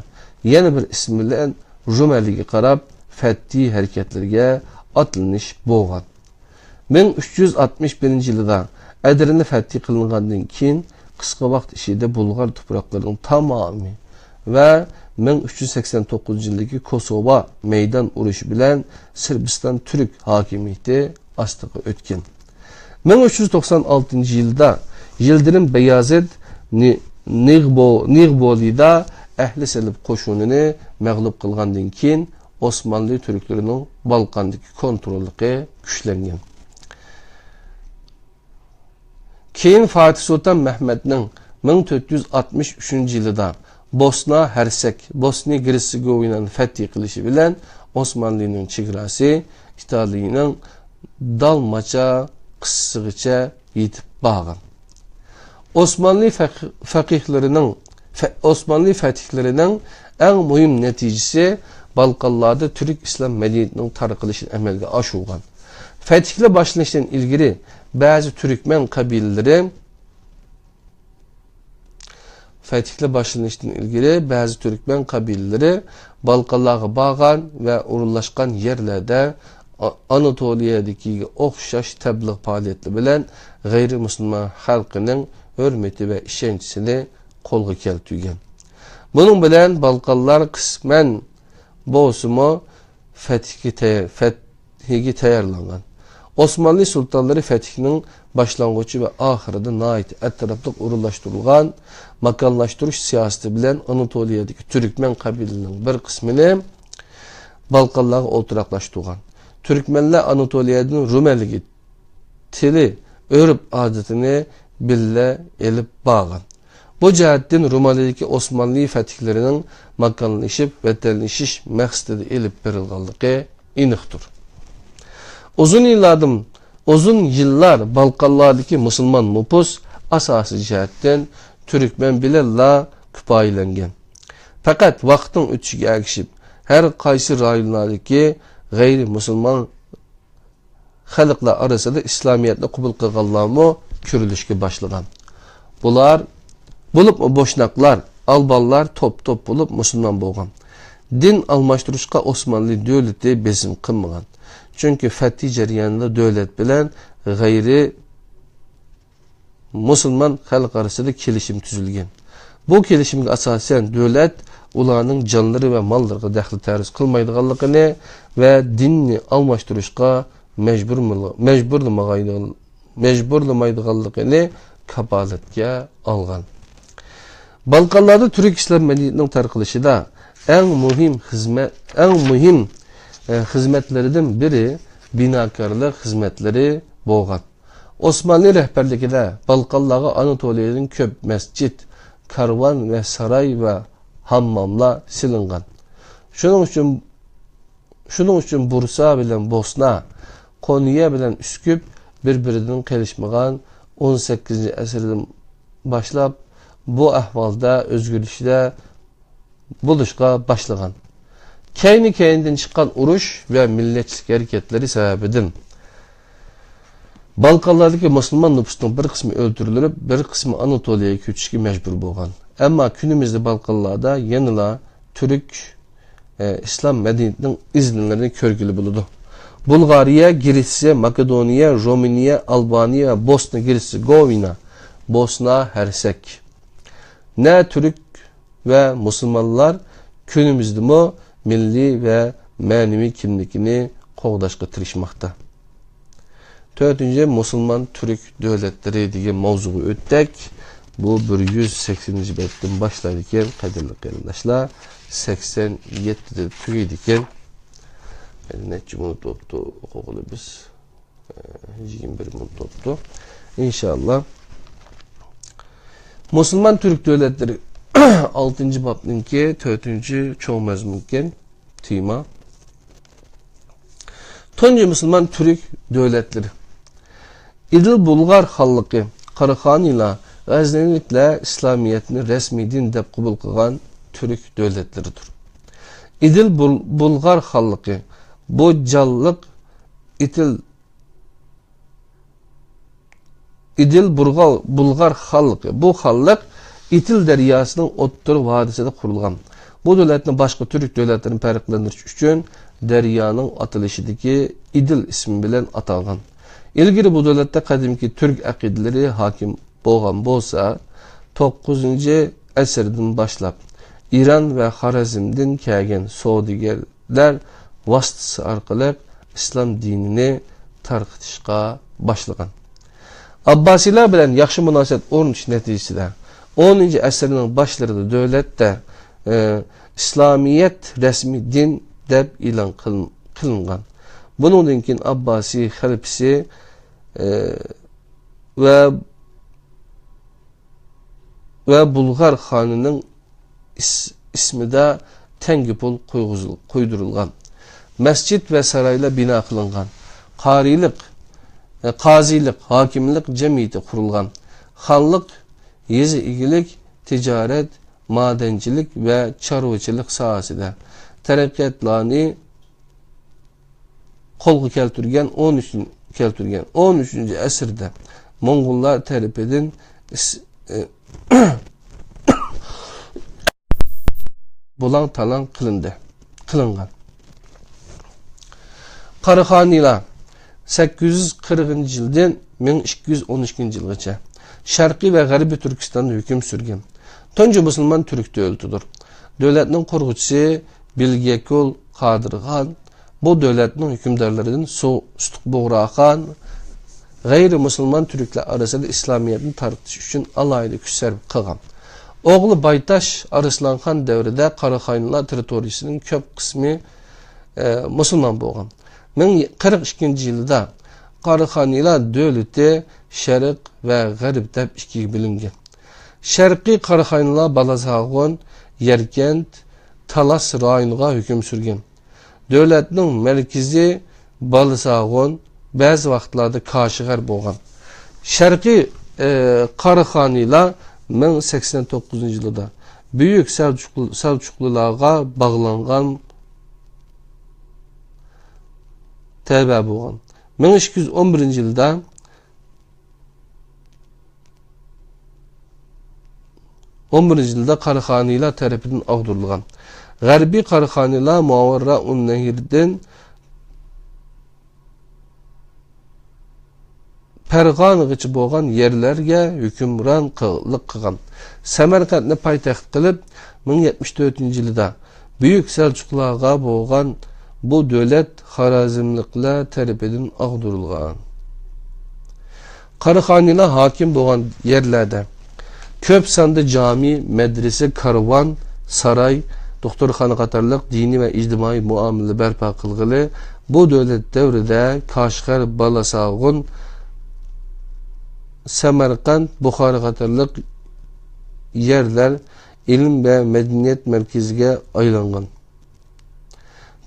يەنە بىر ئىسمى بىلەن رۇمەلىگە قاراپ فەتھىي ھەرىكەتلەرگە ئاتلىنىش بولغان. مىڭ ئۈچ يۈز ئاتمىش بىرىنچى يىلىدا ئەدرىنە فەتھى قىلىنغاندىن كېيىن، قىسقا ۋاقىت ئىچىدە بۇلغار تۇپراقلىرىنىڭ تامامى ۋە مىڭ ئۈچ يۈز سەكسەن توققۇزىنچى يىلدىكى كوسوۋا مەيدان ئۇرۇشى بىلەن سىربىستان تۈرك ھاكىمىيىتى ئاستىغا ئۆتكەن. مىڭ ئۈچ يۈز توقسان ئالتىنچى يىلدا يىلدىرىم بايازىد نى-، نىغبو-، نىغبولىدا ئەھلى سېلىپ قوشۇنىنى مەغلۇپ قىلغاندىن كېيىن، ئوسمانلى تۈركلىرىنىڭ بالقاندىكى كونتروللۇقى كۈچلەنگەن. كېيىن فاتىھ سۇلتان مەھمەتنىڭ مىڭ تۆت يۈز ئاتمىش ئۈچىنچى يىلىدا بوسنا ھەرسەك، بوسنىيە گېرتسېگوۋىنانى فەتھى قىلىشى بىلەن ئوسمانلىنىڭ چېگراسى ئىتالىيىنىڭ دالماچا قىسسىغىچە يېتىپ بارغان. ئوسمانلى فەق-، فەقىھلىرىنىڭ، فە-، ئوسمانلى فەتھلىرىنىڭ ئەڭ مۇھىم نەتىجىسى بالقانلاردا تۈرك ئىسلام مەدەنىيىتىنىڭ تارقىلىشىنى ئەمەلگە ئاشۇرغان. فەتھلەر باشلىنىشتىن ئىلگىرى بەزى تۈركمەن قەبىلىلىرى، فەتھلەر باشلىنىشتىن ئىلگىرى بەزى تۈركمەن قەبىلىلىرى بالقانلارغا بارغان ۋە ئورۇنلاشقان يەرلەردە ئا-، ئاناتولىيەدىكىگە ئوخشاش تەبلىغ پائالىيەتلىرى بىلەن غەيرىي مۇسۇلمان خەلقىنىڭ ھۆرمىتى ۋە ئىشەنچىسىنى قولغا كەلتۈرگەن. بۇنىڭ بىلەن بالقانلار قىسمەن بولسىمۇ فەتھكە تەييار-، فەتھىگە تەييارلانغان. ئوسمانلى سۇلتانلىرى فەتھنىڭ باشلانغۇچى ۋە ئاخىرىدا ناھايىتى ئەتراپلىق ئورۇنلاشتۇرۇلغان ماكانلاشتۇرۇش سىياسىتى بىلەن ئاناتولىيەدىكى تۈركمەن قەبىلىلىرىنىڭ بىر قىسمىنى بالقانلارغا ئولتۇراقلاشتۇرغان. تۈركمەنلەر ئاناتولىيەدىن رۇمەلىگە تىلى، ئۆرپ-ئادىتىنى بىللە ئېلىپ بارغان. بۇ جەھەتتىن رۇمەلىدىكى ئوسمانلى فەتھلىرىنىڭ ماكانلىشىپ، ۋەتەنلىشىش مەقسىتىدە ئېلىپ بېرىلغانلىقى ئېنىقتۇر. ئۇزۇن يىللاردىن، ئۇزۇن يىللار بالقانلاردىكى مۇسۇلمان نوپۇس ئاساسىي جەھەتتىن تۈركمەن بىلەنلا كۇپايىلەنگەن. پەقەت ۋاقىتنىڭ ئۆتۈشىگە ئەگىشىپ، ھەر قايسى رايونلاردىكى غەيرىي مۇسۇلمان خەلقلەر ئارىسىدا ئىسلامىيەتنى قوبۇل قىلغانلارمۇ كۆرۈلۈشكە باشلىغان. بۇلار، بولۇپمۇ بوشناقلار، ئالبانلار توپ-توپ بولۇپ مۇسۇلمان بولغان. دىن ئالماشتۇرۇشقا ئوسمانلى دۆلىتى بېسىم قىلمىغان. چۈنكى فەتھى جەريانىدا دۆلەت بىلەن غەيرىي مۇسۇلمان خەلق ئارىسىدا كېلىشىم تۈزۈلگەن. بۇ كېلىشىمگە ئاساسەن، دۆلەت ئۇلارنىڭ جانلىرى ۋە ماللىرىغا دەخلى تەرۇز قىلمايدىغانلىقىنى ۋە دىننى ئالماشتۇرۇشقا مەجبۇرمۇ-، مەجبۇرلىمىغايدىغان-، مەجبۇرلىمايدىغانلىقىنى كاپالەتكە ئالغان. بالقانلاردا تۈرك ئىسلام مەدەنىيىتىنىڭ تارقىلىشىدا ئەڭ مۇھىم خىزمەت، ئەڭ مۇھىم، ئە، خىزمەتلىرىدىن بىرى بىناكارلىق خىزمەتلىرى بولغان. ئوسمانلى رەھبەرلىكىدە بالقانلارغا ئاناتولىيەدىن كۆپ مەسچىت، كارۋان ۋە ساراي ۋە ھامماملار سېلىنغان. شۇنىڭ ئۈچۈن، شۇنىڭ ئۈچۈن بۇرسا بىلەن بوسنا، قونيە بىلەن ئۈسكۈپ بىر-بىرىدىن قېلىشمىغان. ئون سەككىزىنچى ئەسىردىن باشلاپ بۇ ئەھۋالدا ئۆزگىرىشلەر بولۇشقا باشلىغان. كەينى-كەينىدىن چىققان ئۇرۇش ۋە مىللەتچىلىك ھەرىكەتلىرى سەۋەبىدىن بالقانلاردىكى مۇسۇلمان نوپۇسنىڭ بىر قىسمى ئۆلتۈرۈلۈپ، بىر قىسمى ئاناتولىيەگە كۆچۈشكە مەجبۇر بولغان. ئەمما كۈنىمىزدە بالقانلاردا يەنىلا تۈرك، ئە، ئىسلام مەدەنىيىتىنىڭ ئىزنىلىرىنى كۆرگىلى بولىدۇ. بۇلغارىيە، گرېتسىيە، ماكېدونىيە، رومىنىيە، ئالبانىيە ۋە بوسنا گېرتسېگوۋىنا، بوسنا ھەرسەك. نە تۈرك ۋە مۇسۇلمانلار كۈنىمىزدىمۇ مىللىي ۋە مەنىۋى كىملىكىنى قوغداشقا تىرىشماقتا. تۆتىنچى، مۇسۇلمان تۈرك دۆلەتلىرى دېگەن ماۋزۇغا ئۆتتۇق. بۇ بىر يۈز سەكسىنىنچى بەتتىن باشلايدىكەن، قەدىرلىك قېرىنداشلار. سەكسەن يەتتىدە تۈگەيدىكەن. نەچچە مىنۇت بوپتۇ ئوقۇغىلى بىز؟ يىگىرمە بىر مىنۇت بوپتۇ. ئىنشاللا. مۇسۇلمان تۈرك دۆلەتلىرى ئالتىنچى بابنىڭكى تۆتىنچى چوڭ مەزمۇنكەن تېما. تۇنجى مۇسۇلمان تۈرك دۆلەتلىرى. ئىدىل بۇلغار خانلىقى، قاراخانىيلار، غەزنەۋىلىكلەر ئىسلامىيەتنى رەسمىي دىن دەپ قوبۇل قىلغان تۈرك دۆلەتلىرىدۇر. ئىدىل بۇل-، بۇلغار خانلىقى، بۇ جانلىق ئىتىل ئىدىل بۇرغا-، بۇلغار خانلىقى. بۇ خانلىق ئىتىل دەرياسىنىڭ ئوتتۇرا ۋادىسىدا قۇرۇلغان. بۇ دۆلەتنى باشقا تۈرك دۆلەتلىرىدىن پەرقلەندۈرۈش ئۈچۈن دەريانىڭ ئاتىلىشىدىكى ئىدىل ئىسمى بىلەن ئاتالغان. ئىلگىرى بۇ دۆلەتتە قەدىمكى تۈرك ئەقىدىلىرى ھاكىم بولغان بولسا، توققۇزىنچى ئەسىردىن باشلاپ ئىران ۋە خارەزمدىن كەلگەن سودىگەرلەر ۋاسىتىسى ئارقىلىق ئىسلام دىنىنى تارقىتىشقا باشلىغان. ئابباسىيلار بىلەن ياخشى مۇناسىۋەت ئورنىتىش نەتىجىسىدە، ئونىنچى ئەسىرنىڭ باشلىرىدا دۆلەتتە، ئى، ئىسلامىيەت رەسمىي دىن دەپ ئېلان قىل-، قىلىنغان. بۇنىڭدىن كېيىن ئابباسىي خەلىپىسى، ئى، ۋە، ۋە بۇلغار خانىنىڭ ئىس-، ئىسمىدا تەڭگە پۇل قويغۇزۇل-، قويدۇرۇلغان. مەسچىت ۋە سارايلار بىنا قىلىنغان. قارىيلىق، ئە، قازىلىق، ھاكىملىق جەمئىيىتى قۇرۇلغان. خانلىق يېزا ئىگىلىك، تىجارەت، مادەنچىلىك ۋە چارۋىچىلىق ساھەسىدە تەرەققىياتلارنى قولغا كەلتۈرگەن ئون ئۈچىنچى، كەلتۈرگەن ئون ئۈچىنچى ئەسىردە موڭغۇللار تەرىپىدىن ئىس-، ئى، بۇلاڭ-تالاڭ قىلىندى، قىلىنغان. قاراخانىيلار سەككىز يۈز قىرىقىنچى يىلدىن مىڭ ئىككى يۈز ئون ئىككىنچى يىلغىچە شەرقىي ۋە غەربىي تۈركىستاندا ھۆكۈم سۈرگەن تۇنجى مۇسۇلمان تۈرك دۆلىتىدۇر. دۆلەتنىڭ قۇرغۇچىسى بىلگەكۇل قادىرخان بۇ دۆلەتنىڭ ھۆكۈمدارلىرىدىن سۇ-، سۇتۇق بۇغراخان غەيرىي مۇسۇلمان تۈركلەر ئارىسىدا ئىسلامىيەتنى تارقىتىش ئۈچۈن ئالاھىدە كۈچ سەرپ قىلغان. ئوغلى بايتاش ئارسلانخان دەۋرىدە قاراخانىيلار تېررىتورىيىسىنىڭ كۆپ قىسمى، ئە، مۇسۇلمان بولغان. مىڭ قىرىق ئىككىنچى يىلدا قاراخانىيلار دۆلىتى شەرق ۋە غەرب دەپ ئىككىگە بۆلۈنگەن. شەرقىي قاراخانىيلار بالاساغۇن، يەركەنت، تالاس رايونىغا ھۆكۈم سۈرگەن. دۆلەتنىڭ مەركىزى بالىساغۇن، بەزى ۋاقىتلاردا كاشغەر بولغان. شەرقىي، ئى، قاراخانىيلار مىڭ سەكسەن توققۇزىنچى يىلىدا بۈيۈك سەلچۇقلۇ-، سەلچۇقلۇلارغا باغلانغان، تەۋە بولغان. مىڭ ئىككى يۈز ئون بىرىنچى يىلدا ئون بىرىنچى يىلدا قاراخانىيلار تەرىپىدىن ئاغدۇرۇلغان. غەربىي قاراخانىيلار ماۋاررا ئۇن نەھرىدىن پەرغانىغىچە بولغان يەرلەرگە ھۆكۈمرانلىق قىلغان. سەمەرقەنتنى پايتەخت قىلىپ، مىڭ يەتمىش تۆتىنچى يىلىدا بۈيۈك سەلچۇقلارغا بولغان بۇ دۆلەت خارەزملىقلار تەرىپىدىن ئاغدۇرۇلغان. قاراخانىيلار ھاكىم بولغان يەرلەردە كۆپ ساندا جامى، مەدرىسە، كارۋان، ساراي، دوختۇرخانا قاتارلىق دىنىي ۋە ئىجتىمائىي مۇئامىلە بەرپا قىلغىلى، بۇ دۆلەت دەۋرىدە كاشغەر، بالاساغۇن، سەمەرقەنت، بۇخارا قاتارلىق يەرلەر ئىلىم ۋە مەدەنىيەت مەركىزىگە ئايلانغان.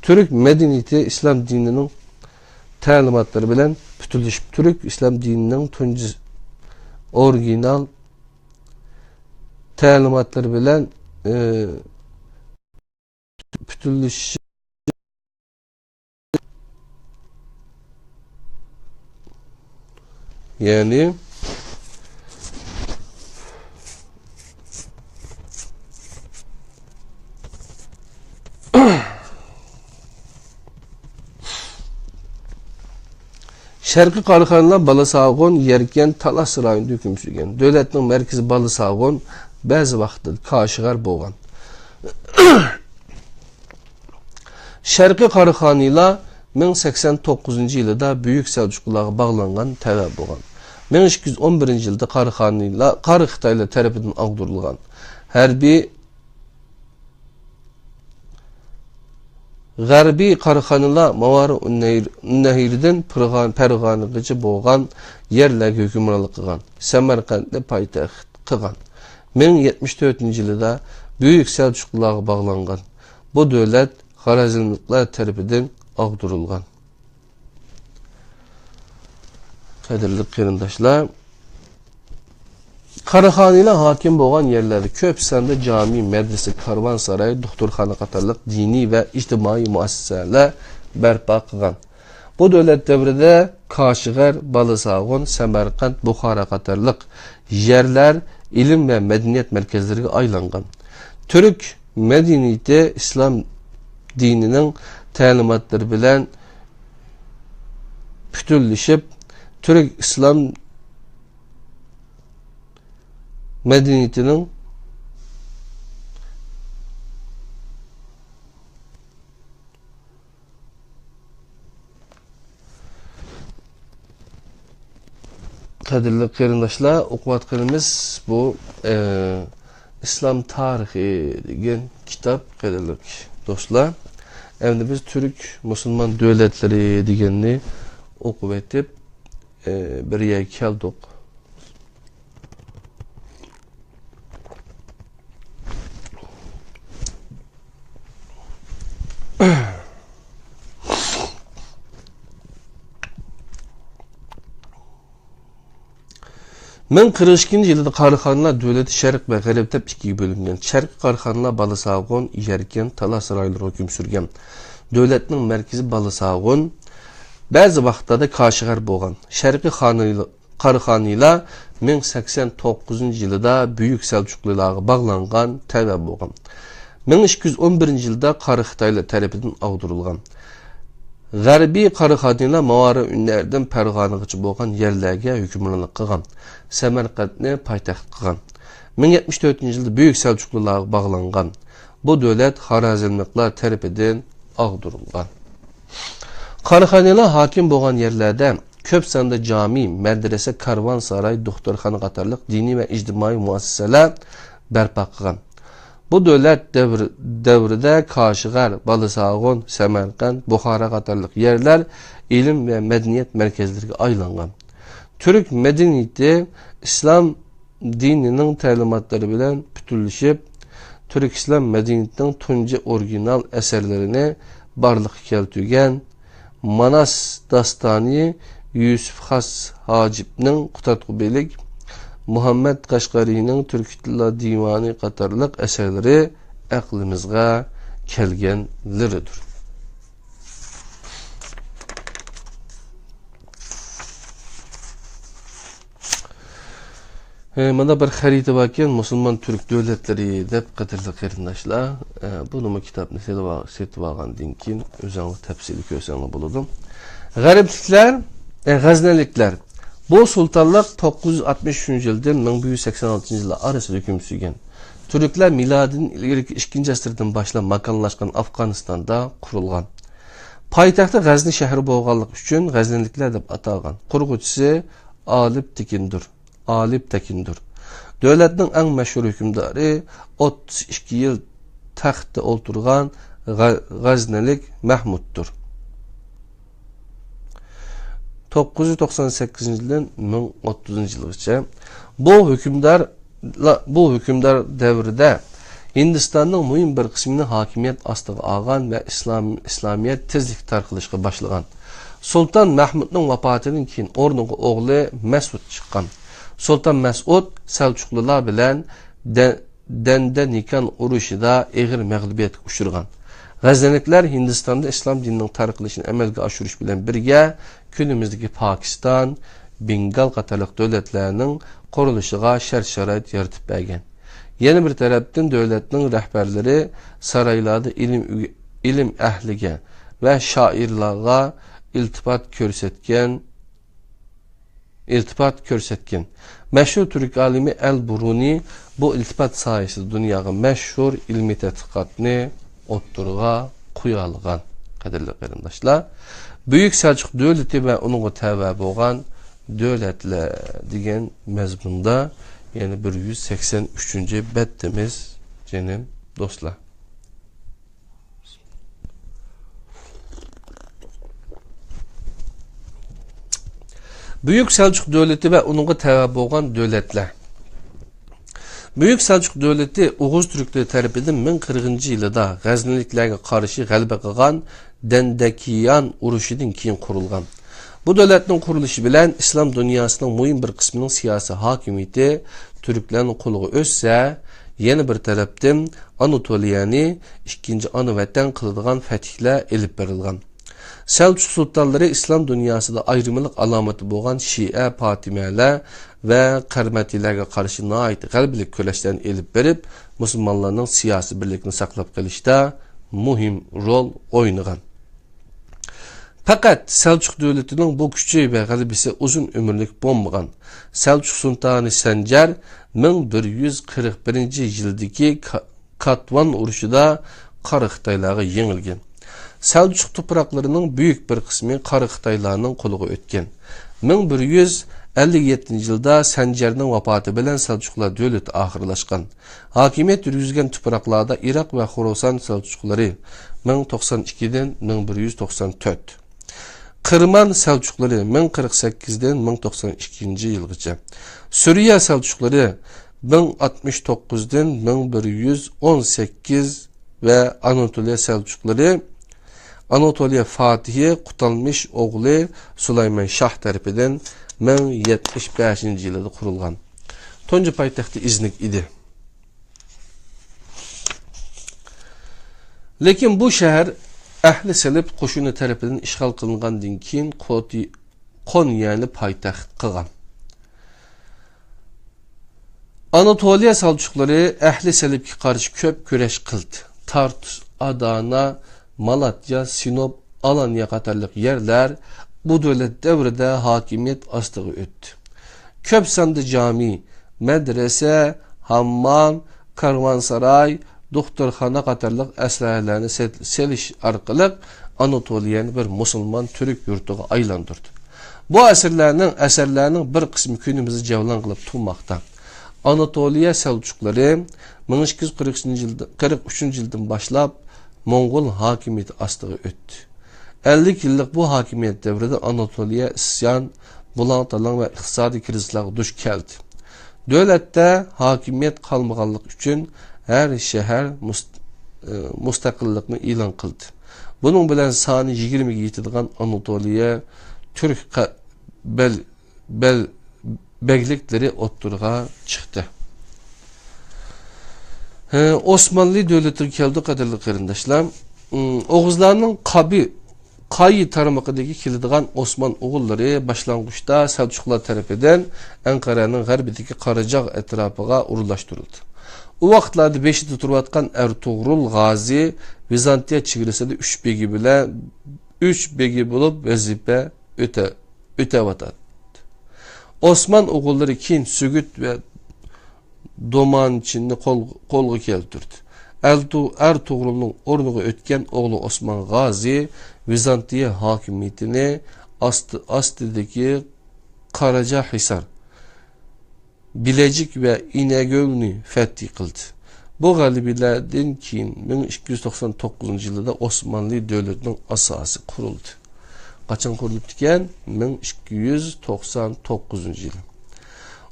تۈرك مەدەنىيىتى ئىسلام دىنىنىڭ تەلىماتلىرى بىلەن پۈتۈنلىشىپ، تۈرك ئىسلام دىنىنىڭ تۇنجى ئورىگىنال تەلىماتلىرى بىلەن، ئى، پۈتۈنلىشىپ، يەنى شەرقىي قاراخانىيلار بالىساغۇن، يەركەنت، تالاس رايونىدا ھۆكۈم سۈرگەن. دۆلەتنىڭ مەركىزى بالىساغۇن، بەزى ۋاقىتتا كاشغەر بولغان. شەرقىي قاراخانىيلار مىڭ سەكسەن توققۇزىنچى يىلىدا بۈيۈك سەلجۇقلۇلارغا باغلانغان، تەۋە بولغان. مىڭ ئىككى يۈز ئون بىرىنچى يىلىدا قاراخانىيلار قارا خىتايلار تەرىپىدىن ئاغدۇرۇلغان. ھەربىي غەربىي قاراخانىيلار ماۋارا ئۇننەھر-، ئۇننەھردىن پىرغان-، پەرغانىغىچە بولغان يەرلەرگە ھۆكۈمرانلىق قىلغان، سەمەرقەنتنى پايتەخت قىلغان. مىڭ يەتمىش تۆتىنچى يىلىدا بۈيۈك سەلجۇقلۇلارغا باغلانغان. بۇ دۆلەت خارەزملىكلەر تەرىپىدىن ئاغدۇرۇلغان. قەدىرلىك قېرىنداشلار، قاراخانىيلار ھاكىم بولغان يەرلەردە كۆپ ساندا جامى، مەدرىسە، كارۋانساراي، دوختۇرخانا قاتارلىق دىنىي ۋە ئىجتىمائىي مۇئەسسەسەلەر بەرپا قىلغان. بۇ دۆلەت دەۋرىدە كاشغەر، بالىساغۇن، سەمەرقەنت، بۇخارا قاتارلىق يەرلەر ئىلىم ۋە مەدەنىيەت مەركەزلىرىگە ئايلانغان. تۈرك مەدەنىيىتى ئىسلام دىنىنىڭ تەلىماتلىرى بىلەن پۈتۈنلىشىپ، تۈرك ئىسلام مەدەنىيىتىنىڭ قەدىرلىك قېرىنداشلار، ئوقۇۋاتقىنىمىز بۇ، ئە، ئىسلام تارىخى دېگەن كىتاب، قەدىرلىك دوستلار. ئەمدى بىز تۈرك مۇسۇلمان دۆلەتلىرى دېگەننى ئوقۇۋېتىپ، ئە، بىر يەرگە كەلدۇق. مىڭ قىرىق ئىككىنچى يىلىدا قاراخانىيلار دۆلىتى شەرق ۋە غەرب دەپ ئىككىگە بۆلۈنگەن. شەرقىي قاراخانىيلار بالىساغۇن، يەركەنت، تالاس رايونلىرىغا ھۆكۈم سۈرگەن. دۆلەتنىڭ مەركىزى بالىساغۇن، بەزى ۋاقىتلاردا كاشغەر بولغان. شەرقىي خانىيلار قاراخانىيلار مىڭ سەكسەن توققۇزىنچى يىلىدا بۈيۈك سەلجۇقلۇلارغا باغلانغان، تەۋە بولغان. مىڭ ئىككى يۈز ئون بىرىنچى يىلدا قارا خىتايلار تەرىپىدىن ئاغدۇرۇلغان. غەربىي قاراخانىيلار ماۋارا ئۈنەردىن پەرغانىغىچە بولغان يەرلەرگە ھۆكۈمرانلىق قىلغان، سەمەرقەنتنى پايتەخت قىلغان. مىڭ يەتمىش تۆتىنچى يىلدا بۈيۈك سەلجۇقلۇلارغا باغلانغان. بۇ دۆلەت خارەزملىقلار تەرىپىدىن ئاغدۇرۇلغان. قاراخانىيلار ھاكىم بولغان يەرلەردە كۆپ ساندا جامى، مەدرىسە، كارۋانساراي، دوختۇرخانا قاتارلىق دىنىي ۋە ئىجتىمائىي مۇئەسسەسەلەر بەرپا قىلغان. بۇ دۆلەت دەۋر-، دەۋرىدە كاشغەر، بالىساغۇن، سەمەرقەنت، بۇخارا قاتارلىق يەرلەر ئىلىم ۋە مەدەنىيەت مەركەزلىرىگە ئايلانغان. تۈرك مەدەنىيىتى ئىسلام دىنىنىڭ تەلىماتلىرى بىلەن پۈتۈنلىشىپ، تۈرك ئىسلام مەدەنىيىتىنىڭ تۇنجى ئورىگىنال ئەسەرلىرىنى بارلىققا كەلتۈرگەن. ماناس داستانى، يۈسۈپ خاس ھاجىپنىڭ قۇتادغۇ بېلىك، مۇھەممەد قەشقەرىنىڭ تۈركىي تىللار دىۋانى قاتارلىق ئەسەرلىرى ئەقلىمىزغا كەلگەنلىرىدۇر. ئە، مانا بىر خەرىتە باركەن، مۇسۇلمان تۈرك دۆلەتلىرى دەپ، قەدىرلىك قېرىنداشلار. ئە، بۇنىمۇ كىتابنى سېتىۋال-، سېتىۋالغاندىن كېيىن ئۆزۈڭلار تەپسىلىي كۆرسەڭلار بولىدۇ. غەربلىكلەر، ئە، غەزنەلىكلەر. بۇ سۇلتانلىق توققۇز يۈز ئاتمىش ئۈچىنچى يىلدىن مىڭ بىر يۈز سەكسەن ئالتىنچى يىللار ئارىسىدا ھۆكۈم سۈرگەن. تۈركلەر مىلادىدىن ئىلگىرىكى ئىككىنچى ئەسىردىن باشلاپ ماكانلاشقان ئافغانىستاندا قۇرۇلغان. پايتەختى غەزنى شەھىرى بولغانلىقى ئۈچۈن غەزنىلىكلەر دەپ ئاتالغان. قۇرغۇچىسى ئالىپ تېكىندۇر، ئالىپ تېكىندۇر. دۆلەتنىڭ ئەڭ مەشھۇر ھۆكۈمدارى، ئوتتۇز ئىككى يىل تەختتە ئولتۇرغان غە-، غەزنىلىك مەھمۇدتۇر. توققۇز يۈز توقسان سەككىزىنچى يىلدىن مىڭ ئوتتۇزىنچى يىلغىچە بۇ ھۆكۈمدار، بۇ ھۆكۈمدار دەۋرىدە ھىندىستاننىڭ مۇھىم بىر قىسمىنى ھاكىمىيەت ئاستىغا ئالغان ۋە ئىسلام، ئىسلامىيەت تېزلىكتە تارقىلىشقا باشلىغان. سۇلتان مەھمۇدنىڭ ۋاپاتىدىن كېيىن ئورنىغا ئوغلى مەسئۇد چىققان. سۇلتان مەسئۇد سەلچۇقلۇلار بىلەن دە-، دەندە نىكان ئۇرۇشىدا ئېغىر مەغلۇبىيەتكە ئۇچرىغان. غەزنىلىكلەر ھىندىستاندا ئىسلام دىنىنىڭ تارقىلىشىنى ئەمەلگە ئاشۇرۇش بىلەن بىرگە، كۈنىمىزدىكى پاكىستان، بېنگال قاتارلىق دۆلەتلەرنىڭ قۇرۇلۇشىغا شەرت-شارائىت يارىتىپ بەرگەن. يەنە بىر تەرەپتىن، دۆلەتنىڭ رەھبەرلىرى سارايلاردا ئىلىم ئۆگە-، ئىلىم ئەھلىگە ۋە شائىرلارغا ئىلتىپات كۆرسەتكەن، ئىلتىپات كۆرسەتكەن. مەشھۇر تۈرك ئالىمى ئەل بۇرۇنى بۇ ئىلتىپات سايىسىدە دۇنياغا مەشھۇر ئىلمىي تەتقىقاتنى ئوتتۇرىغا قويالىغان. قەدىرلىك قېرىنداشلار، بۈيۈك سەلچۇق دۆلىتى ۋە ئۇنىڭغا تەۋە بولغان دۆلەتلەر دېگەن مەزمۇندا يەنە بىر يۈز سەكسەن ئۈچىنچى بەتتىمىز، جېنىم دوستلار. بۈيۈك سەلچۇق دۆلىتى ۋە ئۇنىڭغا تەۋە بولغان دۆلەتلەر. بۈيۈك سەلچۇق دۆلىتى ئوغۇز تۈركلىرى تەرىپىدىن مىڭ قىرىقىنچى يىلىدا غەزنىلىكلەرگە قارشى غەلىبە قىلغان دەندەكىيان ئۇرۇشىدىن كېيىن قۇرۇلغان. بۇ دۆلەتنىڭ قۇرۇلۇشى بىلەن ئىسلام دۇنياسىنىڭ مۇھىم بىر قىسمىنىڭ سىياسىي ھاكىمىيىتى تۈركلەرنىڭ قولىغا ئۆتسە، يەنە بىر تەرەپتىن ئاناتولىيەنى ئىككىنچى ئانا ۋەتەن قىلىدىغان فەتھلەر ئېلىپ بېرىلغان. سەلچۇق سۇلتانلىرى ئىسلام دۇنياسىدا ئايرىمىلىق ئالامىتى بولغان شىئە پاتىمىيەلەر ۋە قەرمەتىيلەرگە قارشى ناھايىتى غەلىبىلىك كۈرەشلەرنى ئېلىپ بېرىپ، مۇسۇلمانلارنىڭ سىياسىي بىرلىكىنى ساقلاپ قېلىشتا مۇھىم رول ئوينىغان. پەقەت سەلچۇق دۆلىتىنىڭ بۇ كۈچى ۋە غەلىبىسى ئۇزۇن ئۆمۈرلۈك بولمىغان. سەلچۇق سۇلتانى سەنجەر مىڭ بىر يۈز قىرىق بىرىنچى يىلدىكى كا-، كاتۋان ئۇرۇشىدا قارا خىتايلارغا يېڭىلگەن. سەلچۇق توپراقلىرىنىڭ بۈيۈك بىر قىسمى قارا خىتايلارنىڭ قولىغا ئۆتكەن. مىڭ بىر يۈز ئەللىك يەتتىنچى يىلدا سەنجەرنىڭ ۋاپاتى بىلەن سەلچۇقلار دۆلىتى ئاخىرلاشقان. ھاكىمىيەت يۈرگۈزگەن تۇپراقلاردا ئىراق ۋە خوراسان سەلچۇقلىرى مىڭ توقسان ئىككىدىن مىڭ بىر يۈز توقسان تۆت. قىرمان سەلچۇقلىرى مىڭ قىرىق سەككىزدىن مىڭ توقسان ئىككىنچى يىلغىچە. سۈرىيە سەلچۇقلىرى مىڭ ئاتمىش توققۇزدىن مىڭ بىر يۈز ئون سەككىز ۋە ئاناتولىيە سەلچۇقلىرى، ئاناتولىيە فاتىھى قۇتالمىش ئوغلى سۇلايمان شاھ تەرىپىدىن مىڭ يەتمىش بەشىنچى يىلىدا قۇرۇلغان. تۇنجى پايتەختى ئىزنىك ئىدى. لېكىن بۇ شەھەر ئەھلى سەلىپ قوشۇنى تەرىپىدىن ئىشغال قىلىنغاندىن كېيىن قوتى-، قونيەنى پايتەخت قىلغان. ئاناتولىيە سەلچۇقلىرى ئەھلى سەلىپكە قارشى كۆپ كۈرەش قىلدى. تارتۇس، ئادانا، مالاتيا، سىنوپ، ئالانىيە قاتارلىق يەرلەر بۇ دۆلەت دەۋرىدە ھاكىمىيەت ئاستىغا ئۆتتى. كۆپ ساندا جامى، مەدرەسە، ھاممام، كارۋانساراي، دوختۇرخانا قاتارلىق ئەسلىھەلەرنى سېت-، سېلىش ئارقىلىق ئاناتولىيەنى بىر مۇسۇلمان تۈرك يۇرتىغا ئايلاندۇردى. بۇ ئەسىرلەرنىڭ، ئەسەرلەرنىڭ بىر قىسمى كۈنىمىزدە جەۋلان قىلىپ تۇرماقتا. ئاناتولىيە سەلچۇقلىرى مىڭ ئىككى يۈز قىرىق ئۈچىنچى يىلدا، قىرىق ئۈچىنچى يىلدىن باشلاپ موڭغۇل ھاكىمىيىتى ئاستىغا ئۆتتى. ئەللىك يىللىق بۇ ھاكىمىيەت دەۋرىدە ئاناتولىيە ئىسيان، بۇلاڭ-تالاڭ ۋە ئىقتىسادىي كىرىزىسلارغا دۇچ كەلدى. دۆلەتتە ھاكىمىيەت قالمىغانلىقى ئۈچۈن ھەر شەھەر مۇست-، ئى، مۇستەقىللىقنى ئېلان قىلدى. بۇنىڭ بىلەن سانى يىگىرمىگە يېتىدىغان ئاناتولىيە تۈرك قە-، بەل-، بەل-، بەگلىكلىرى ئوتتۇرىغا چىقتى. ھە، ئوسمانلى دۆلىتىگە كەلدۇق، قەدىرلىك قېرىنداشلار. ئوغۇزلارنىڭ قابى-، قايى تارمىقىدىكى كېلىدىغان ئوسمان ئوغۇللىرى باشلانغۇچتا سەلچۇقلار تەرىپىدىن ئەنقەرەنىڭ غەربىدىكى قاراجاغ ئەتراپىغا ئورۇنلاشتۇرۇلدى. ئۇ ۋاقىتلاردا بېشىدا تۇرۇۋاتقان ئەرتۇغرۇل غازى ۋىزانتىيە چېگرىسىدا ئۈچ بېگى بىلەن، ئۈچ بېگى بولۇپ ۋەزىپە ئۆتە-، ئۆتەۋاتاتتى. ئوسمان ئوغۇللىرى كېيىن سۈگۈت ۋە دومانچىننى قول-، قولغا كەلتۈردى. ئەرتۇ-، ئەرتۇغرۇلنىڭ ئورنىغا ئۆتكەن ئوغلى ئوسمان غازى ۋىزانتىيە ھاكىمىيىتىنى ئاستى-، ئاستىدىكى قاراجاھىسار، بىلەجىك ۋە ئىنەگۆلنى فەتھى قىلدى. بۇ غەلىبىلەردىن كېيىن مىڭ ئىككى يۈز توقسان توققۇزىنچى يىلىدا ئوسمانلى دۆلىتىنىڭ ئاساسى قۇرۇلدى. قاچان قۇرۇلۇپتىكەن؟ مىڭ ئىككى يۈز توقسان توققۇزىنچى يىلى.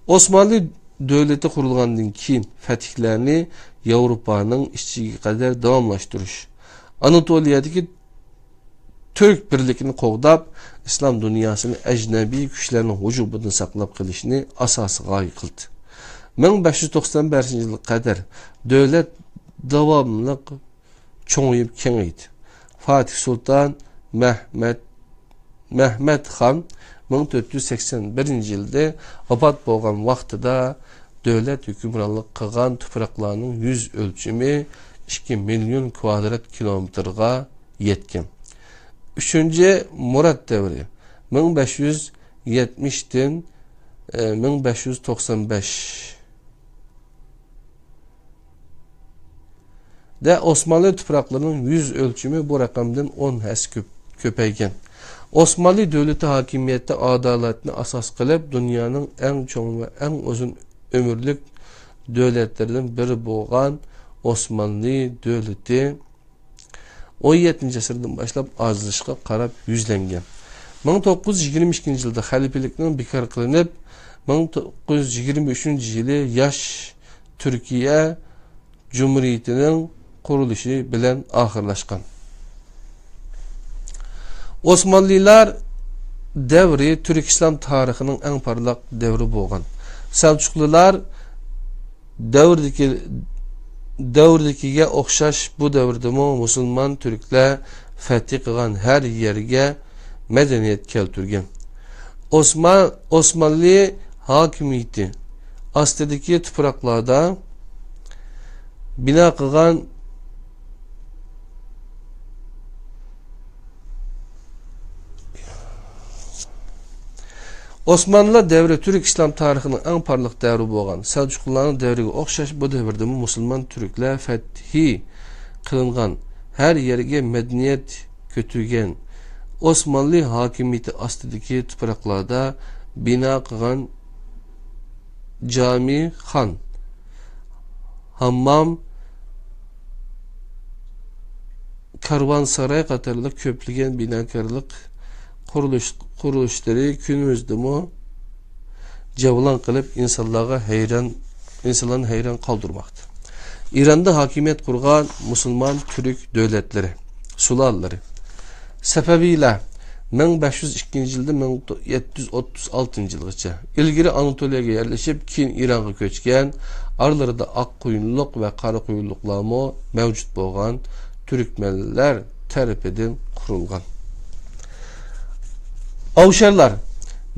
ئوسمانلى دۆلىتى قۇرۇلغاندىن كېيىن فەتھلەرنى ياۋروپانىڭ ئىچىگە قەدەر داۋاملاشتۇرۇش، ئاناتولىيەدىكى تۈرك بىرلىكىنى قوغداپ، ئىسلام دۇنياسىنى ئەجنەبىي كۈچلەرنىڭ ھۇجۇمىدىن ساقلاپ قېلىشنى ئاساسىي غايە قىلدى. مىڭ بەش يۈز توقسان بەشىنچى يىلغا قەدەر دۆلەت داۋاملىق چوڭىيىپ كېڭەيدى. فاتىھ سۇلتان مەھمەت، مەھمەت خان مىڭ تۆت يۈز سەكسەن بىرىنچى يىلدا ۋاپات بولغان ۋاقتىدا دۆلەت ھۆكۈمرانلىق قىلغان تۇپراقلارنىڭ يۈز ئۆلچىمى ئىككى مىليون كۋادرات كىلومېتىرغا يەتكەن. ئۈچىنچى مۇرات دەۋرى، مىڭ بەش يۈز يەتمىشتىن، ئە، مىڭ بەش يۈز توقسان بەش. دە ئوسمانلى تۇپراقلىرىنىڭ يۈز ئۆلچىمى بۇ رەقەمدىن ئون ھەسسە كۆپ، كۆپەيگەن. ئوسمانلى دۆلىتى ھاكىمىيەتتە ئادالەتنى ئاساس قىلىپ، دۇنيانىڭ ئەڭ چوڭ ۋە ئەڭ ئۇزۇن ئۆمۈرلۈك دۆلەتلىرىدىن بىرى بولغان ئوسمانلى دۆلىتى ئون يەتتىنچى ئەسىردىن باشلاپ ئاجىزلىشىشقا قاراپ يۈزلەنگەن. مىڭ توققۇز يۈز يىگىرمە ئىككىنچى يىلدا خەلىپىلىكنىڭ بىكار قىلىنىپ، مىڭ توققۇز يۈز يىگىرمە ئۈچىنچى يىلى ياش تۈركىيە جۇمھۇرىيىتىنىڭ قۇرۇلۇشى بىلەن ئاخىرلاشقان. ئوسمانلىلار دەۋرى تۈرك ئىسلام تارىخىنىڭ ئەڭ پارلاق دەۋرى بولغان. سەلچۇقلۇلار دەۋرىدىكى، دەۋرىدىكىگە ئوخشاش بۇ دەۋردىمۇ مۇسۇلمان تۈركلەر فەتھى قىلغان ھەر يەرگە مەدەنىيەت كەلتۈرگەن. ئوسمان-، ئوسمانلى ھاكىمىيىتى ئاستىدىكى تۇپراقلاردا بىنا قىلغان ئوسمانلىلار دەۋرى تۈرك ئىسلام تارىخىنىڭ ئەڭ پارلاق دەۋرى بولغان سەلجۇقلۇلارنىڭ دەۋرىگە ئوخشاش بۇ دەۋردىمۇ مۇسۇلمان تۈركلەر فەتھى قىلىنغان، ھەر يەرگە مەدەنىيەت كۆتۈرگەن، ئوسمانلى ھاكىمىيىتى ئاستىدىكى تۇپراقلاردا بىنا قىلغان جامى خان، ھاممام، كارۋانساراي قاتارلىق كۆپلىگەن بىناكارلىق قۇرۇلۇش، قۇرۇلۇشلىرى كۈنىمىزدىمۇ جەۋلان قىلىپ، ئىنسانلارغا ھەيران، ئىنسانلارنى ھەيران قالدۇرماقتا. ئىراندا ھاكىمىيەت قۇرغان مۇسۇلمان تۈرك دۆلەتلىرى، سۇلالىلىرى. سەپەۋىيلەر مىڭ بەش يۈز ئىككىنچى يىلدىن مىڭ يەتتە يۈز ئوتتۇز ئالتىنچى يىلغىچە ئىلگىرى ئاناتولىيەگە يەرلىشىپ، كېيىن ئىرانغا كۆچكەن، ئارىلىرىدا ئاق قۇيۇنلۇق ۋە قارا قۇيۇنلۇقلارمۇ مەۋجۇت بولغان تۈركمەنلەر تەرىپىدىن قۇرۇلغان. ئاۋشارلار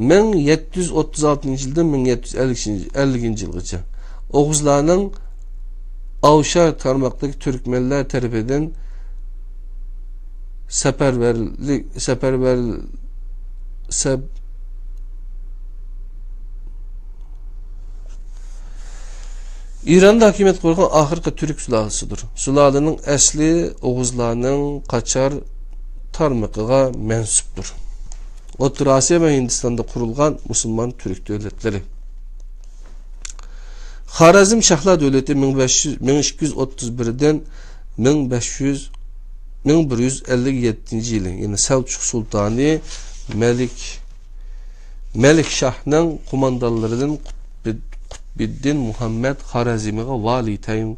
مىڭ يەتتە يۈز ئوتتۇز ئالتىنچى يىلدىن مىڭ يەتتە يۈز ئەللىكىنچى يىلغىچە ئوغۇزلارنىڭ ئاۋشار تارماقتىكى تۈركمەنلەر تەرىپىدىن سەپەرۋەرلىك، سەپەرۋەر-، سەپ-، ئىراندا ھاكىمىيەت قۇرغان ئاخىرقى تۈرك سۇلالىسىدۇر. سۇلالىنىڭ ئەسلى ئوغۇزلارنىڭ قاچار تارمىقىغا مەنسۇپتۇر. ئوتتۇرا ئاسىيا ۋە ھىندىستاندا قۇرۇلغان مۇسۇلمان تۈرك دۆلەتلىرى. خارەزم شاھلار دۆلىتى مىڭ بەش يۈز، مىڭ ئىككى يۈز ئوتتۇز بىردىن مىڭ بەش يۈز، مىڭ بىر يۈز ئەللىك يەتتىنچى يىلى، يەنى سەلچۇق سۇلتانى مەلىك، مەلىك شاھنىڭ قوماندانلىرىدىن قۇتبىد-، قۇتبىددىن مۇھەممەد خارەزمىغا ۋالىي تەيىن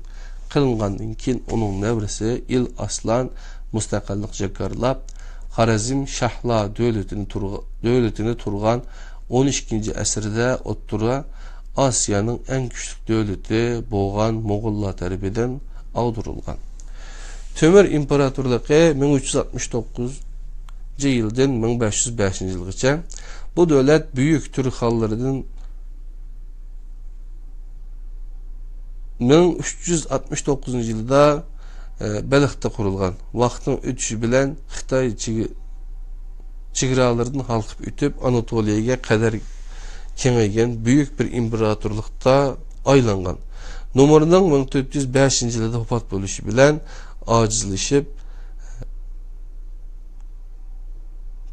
قىلىنغاندىن كېيىن، ئۇنىڭ نەۋرىسى ئىل ئاسلان مۇستەقىللىق جاكارلاپ، خارەزم شاھلار دۆلىتىنى تۇرغ-، دۆلىتىنى تۇرغان ئون ئىككىنچى ئەسىردە ئوتتۇرا ئاسىيانىڭ ئەڭ كۈچلۈك دۆلىتى بولغان موغۇللار تەرىپىدىن ئاغدۇرۇلغان. تۆمۈر ئىمپېراتورلۇقى مىڭ ئۈچ يۈز ئاتمىش توققۇزىنچى يىلدىن مىڭ بەش يۈز بەشىنچى يىلغىچە. بۇ دۆلەت بۈيۈك تۈرك خانلىرىدىن مىڭ ئۈچ يۈز ئاتمىش توققۇزىنچى يىلدا، ئە، بەلختە قۇرۇلغان. ۋاقىتنىڭ ئۆتۈشى بىلەن خىتاي چېگ-، چېگرالىرىدىن ھالقىپ ئۆتۈپ، ئاناتولىيەگە قەدەر كېڭەيگەن بۈيۈك بىر ئىمپېراتورلۇققا ئايلانغان. نومۇرنىڭ مىڭ تۆت يۈز بەشىنچى يىلىدا ۋاپات بولۇشى بىلەن ئاجىزلىشىپ،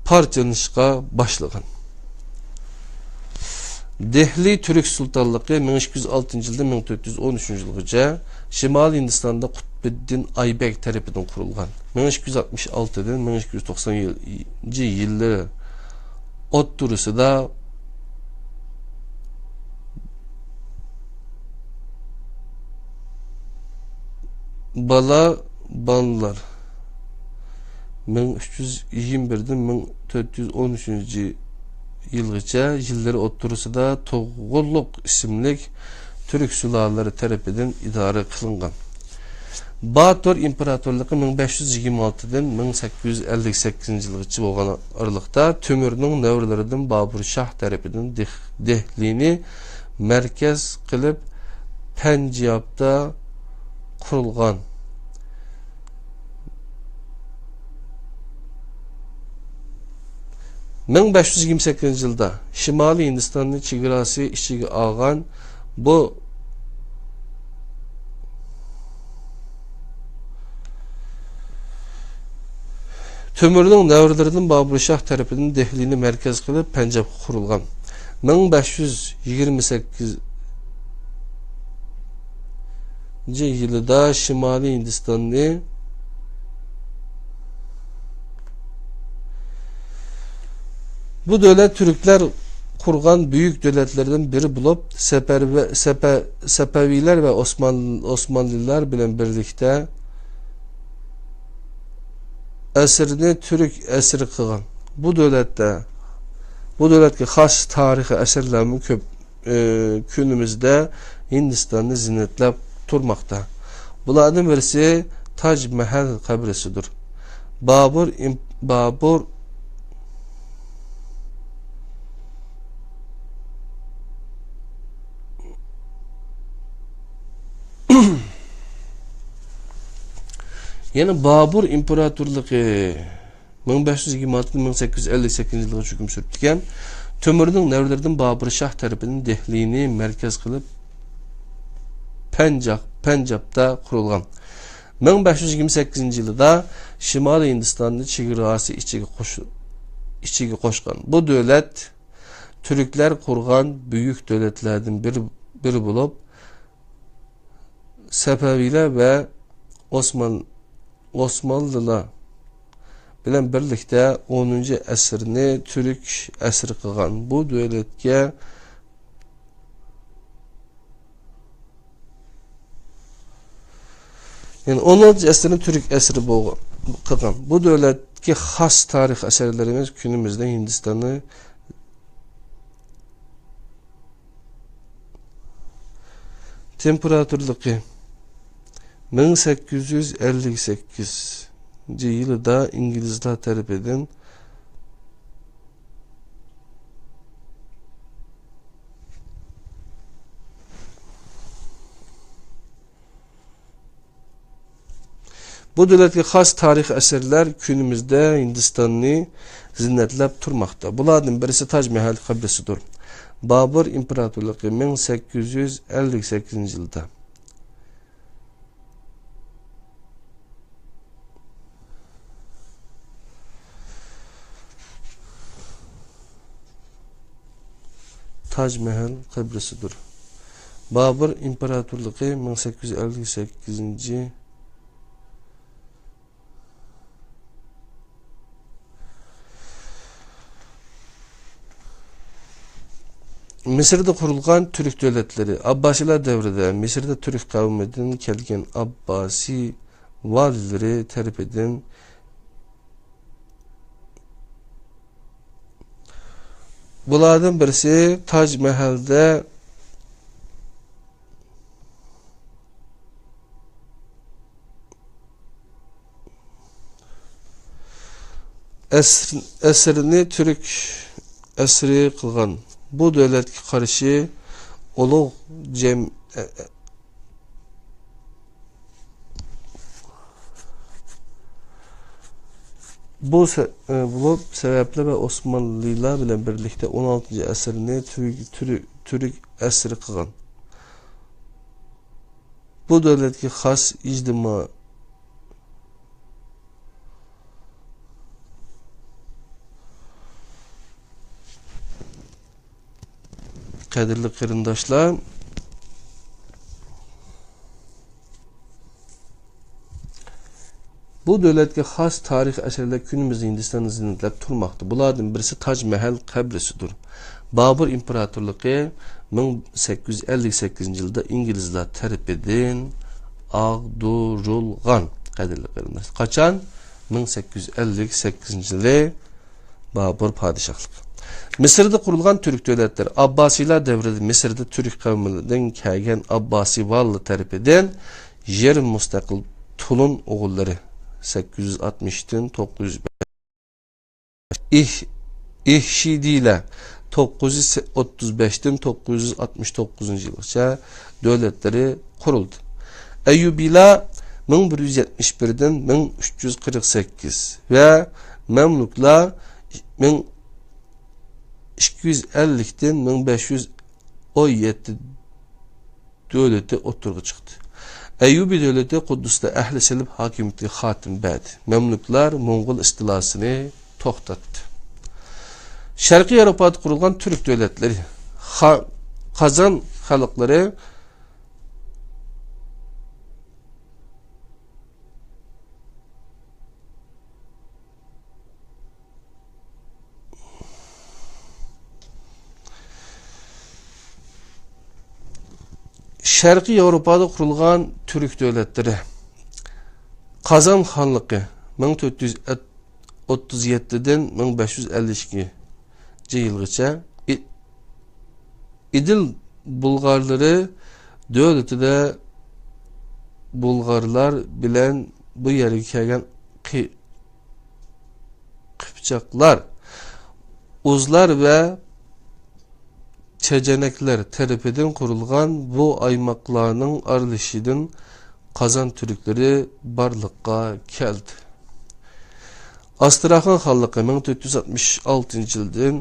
پارچىلىنىشقا باشلىغان. دېھلى تۈرك سۇلتانلىقى مىڭ ئىككى يۈز ئالتىنچى يىلدىن مىڭ تۆت يۈز ئون ئۈچىنچى يىلغىچە شىمالىي ھىندىستاندا قۇتبىددىن ئايبەك تەرىپىدىن قۇرۇلغان. مىڭ ئىككى يۈز ئاتمىش ئالتىدىن مىڭ ئىككى يۈز توقسان يىللىرى ئوتتۇرىسىدا بالا بانلار، مىڭ ئۈچ يۈز يىگىرمە بىردىن مىڭ تۆت يۈز ئون ئۈچىنچى يىلغىچە يىللىرى ئوتتۇرىسىدا توغۇللۇق ئىسىملىك تۈرك سۇلالىلىرى تەرىپىدىن ئىدارە قىلىنغان. باتۇر ئىمپېراتورلۇقى مىڭ بەش يۈز يىگىرمە ئالتىدىن مىڭ سەككىز يۈز ئەللىك سەككىزىنچى يىلغىچە بولغان ئارىلىقتا تۆمۈرنىڭ نەۋرىلىرىدىن بابۇر شاھ تەرىپىدىن دېھ-، دېھلىنى مەركەز قىلىپ پەنجابتا قۇرۇلغان. مىڭ بەش يۈز يىگىرمە سەككىزىنچى يىلدا شىمالىي ھىندىستاننى چېگراسى ئىچىگە ئالغان بۇ تۆمۈرنىڭ نەۋرىلىرىدىن بابۇر شاھ تەرىپىدىن دېھلىنى مەركەز قىلىپ پەنجابقا قۇرۇلغان. مىڭ بەش يۈز يىگىرمە سەككىزىنچى يىلىدا شىمالىي ھىندىستاننى بۇ دۆلەت تۈركلەر قۇرغان بۈيۈك دۆلەتلەردىن بىرى بولۇپ، سەپەر-، سەپە-، سەپەۋىيلەر ۋە ئوسمان-، ئوسمانلىلار بىلەن بىرلىكتە ئەسىرنى تۈرك ئەسىرى قىلغان. بۇ دۆلەتتە، بۇ دۆلەتكە خاس تارىخىي ئەسەرلەرمۇ كۆپ، ئى، كۈنىمىزدە ھىندىستاننى زىننەتلەپ تۇرماقتا. بۇلاردىن بىرسى تاج مەھەل قەبرىسىدۇر. بابۇر ئىم-، بابۇر يەنى بابۇر ئىمپېراتورلۇقى مىڭ بەش يۈز يىگىرمە ئالتىدىن مىڭ سەككىز يۈز ئەللىك سەككىزىنچى يىلغىچە ھۆكۈم سۈرۈپتىكەن. تۆمۈرنىڭ نەۋرىلىرىدىن بابۇر شاھ تەرىپىدىن دېھلىنى مەركەز قىلىپ پەنجاب-، پەنجابتا قۇرۇلغان. مىڭ بەش يۈز يىگىرمە سەككىزىنچى يىلىدا شىمالىي ھىندىستاننى چېگراسى ئىچىگە قوش-، ئىچىگە قوشقان. بۇ دۆلەت تۈركلەر قۇرغان بۈيۈك دۆلەتلەردىن بىر-، بىرى بولۇپ، سەپەۋىيلەر ۋە ئوسمان-، ئوسمانلىلار بىلەن بىرلىكتە ئونىنچى ئەسىرنى تۈرك ئەسىرى قىلغان. بۇ دۆلەتكە، يەنى ئونىنچى ئەسىرنى تۈرك ئەسىرى بولغان، قىلغان. بۇ دۆلەتكە خاس تارىخ ئەسەرلىرىمىز كۈنىمىزدە ھىندىستاننى تېمپېراتۇرىلىقى مىڭ سەككىز يۈز ئەللىك سەككىزىنچى يىلىدا ئىنگلىزلار تەرىپىدىن بۇ دۆلەتكە خاس تارىخىي ئەسەرلەر كۈنىمىزدە ھىندىستاننى زىننەتلەپ تۇرماقتا. بۇلاردىن بىرسى تاج مەھەل قەبرىسىدۇر. بابۇر ئىمپېراتورلۇقى مىڭ سەككىز يۈز ئەللىك سەككىزىنچى يىلدا. تاج مەھەل قەبرىسىدۇر. بابۇر ئىمپېراتورلۇقى مىڭ سەككىز يۈز ئەللىك سەككىزىنچى مىسىردا قۇرۇلغان تۈرك دۆلەتلىرى. ئابباسىيلار دەۋرىدە مىسىردا تۈرك قەۋمىدىن كەلگەن ئابباسىي ۋالىلىرى تەرىپىدىن بۇلاردىن بىرسى تاج مەھەلدە ئەسر-، ئەسىرنى تۈرك ئەسىرى قىلغان. بۇ دۆلەتكە قارشى ئۇلۇغ جەم-، بۇ سە-، بولۇپ سەۋەبلىك ۋە ئوسمانلىلار بىلەن بىرلىكتە ئون ئالتىنچى ئەسىرنى تۈرك، تۈرك، تۈرك ئەسىرى قىلغان. بۇ دۆلەتكە خاس ئىجتىمائىي قەدىرلىك قېرىنداشلار، بۇ دۆلەتكە خاس تارىخىي ئەسەرلەر كۈنىمىزدە ھىندىستاندا زىننەتلەپ تۇرماقتا. بۇلاردىن بىرسى تاج مەھەل قەبرىسىدۇر. بابۇر ئىمپېراتورلۇقى مىڭ سەككىز يۈز ئەللىك سەككىزىنچى يىلدا ئىنگلىزلار تەرىپىدىن ئاغدۇرۇلغان، قەدىرلىك قېرىنداشلار. قاچان؟ مىڭ سەككىز يۈز ئەللىك سەككىزىنچى يىلى بابۇر پادىشاھلىقى. مىسىردا قۇرۇلغان تۈرك دۆلەتلىرى. ئابباسىيلار دەۋرىدە مىسىردا تۈرك قەۋمىدىن كەلگەن ئابباسىي ۋالىلار تەرىپىدىن يېرىم مۇستەقىل تولۇن ئوغۇللىرى، سەككىز يۈز ئاتمىشتىن توققۇز يۈز بەش. ئىھ-، ئىھشىدىيلار، توققۇز يۈز ئوتتۇز بەشتىن توققۇز يۈز ئاتمىش توققۇزىنچى يىلغىچە دۆلەتلىرى قۇرۇلدى. ئەييۇبىيلار مىڭ بىر يۈز يەتمىش بىردىن مىڭ ئۈچ يۈز قىرىق سەككىز ۋە مەملۇكلار مىڭ ئىككى يۈز ئەللىكتىن مىڭ بەش يۈز ئون يەتتە دۆلىتى ئوتتۇرىغا چىقتى. ئەييۇبىي دۆلىتى قۇددۇستا ئەھلى سېلىپ ھاكىمىيىتىگە خاتىمە بەردى. مەملۇكلار موڭغۇل ئىستىلاسىنى توختاتتى. شەرقىي ياۋروپادا قۇرۇلغان تۈرك دۆلەتلىرى. خا-، قازان خەلقلىرى شەرقىي ياۋروپادا قۇرۇلغان تۈرك دۆلەتلىرى. قازان خانلىقى مىڭ تۆت يۈز ئوتتۇز يەتتىدىن مىڭ بەش يۈز ئەللىك ئىككىنچى يىلغىچە ئى-، ئىدىل بۇلغارلىرى دۆلىتىدە بۇلغارلار بىلەن بۇ يەرگە كەلگەن قى-، قىپچاقلار، ئۇزلار ۋە چېچەنەكلەر تەرىپىدىن قۇرۇلغان بۇ ئايماقلارنىڭ ئارىلىشىشىدىن قازان تۈركلىرى بارلىققا كەلدى. ئاستراخان خانلىقى مىڭ تۆت يۈز ئاتمىش ئالتىنچى يىلدىن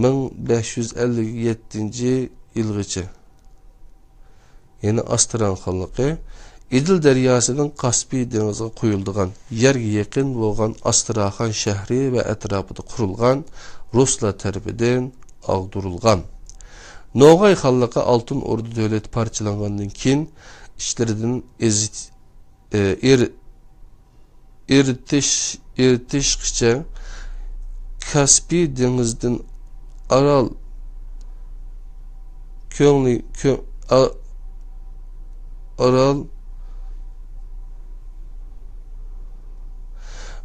مىڭ بەش يۈز ئەللىك يەتتىنچى يىلغىچە. يەنى ئاستراخان خانلىقى ئىدىل دەرياسىدىن كاسپىي دېڭىزىغا قۇيۇلىدىغان يەرگە يېقىن بولغان ئاستراخان شەھىرى ۋە ئەتراپىدا قۇرۇلغان، رۇسلار تەرىپىدىن ئاغدۇرۇلغان. نوغاي خانلىقى ئالتۇن ئوردا دۆلىتى پارچىلانغاندىن كېيىن ئىچلىرىدىن ئېزىت-، ئېرىتىش، ئېرىتىشقىچە كاسپىي دېڭىزىدىن ئارال كۆڭلى، كۆ-، ئا-، ئارال،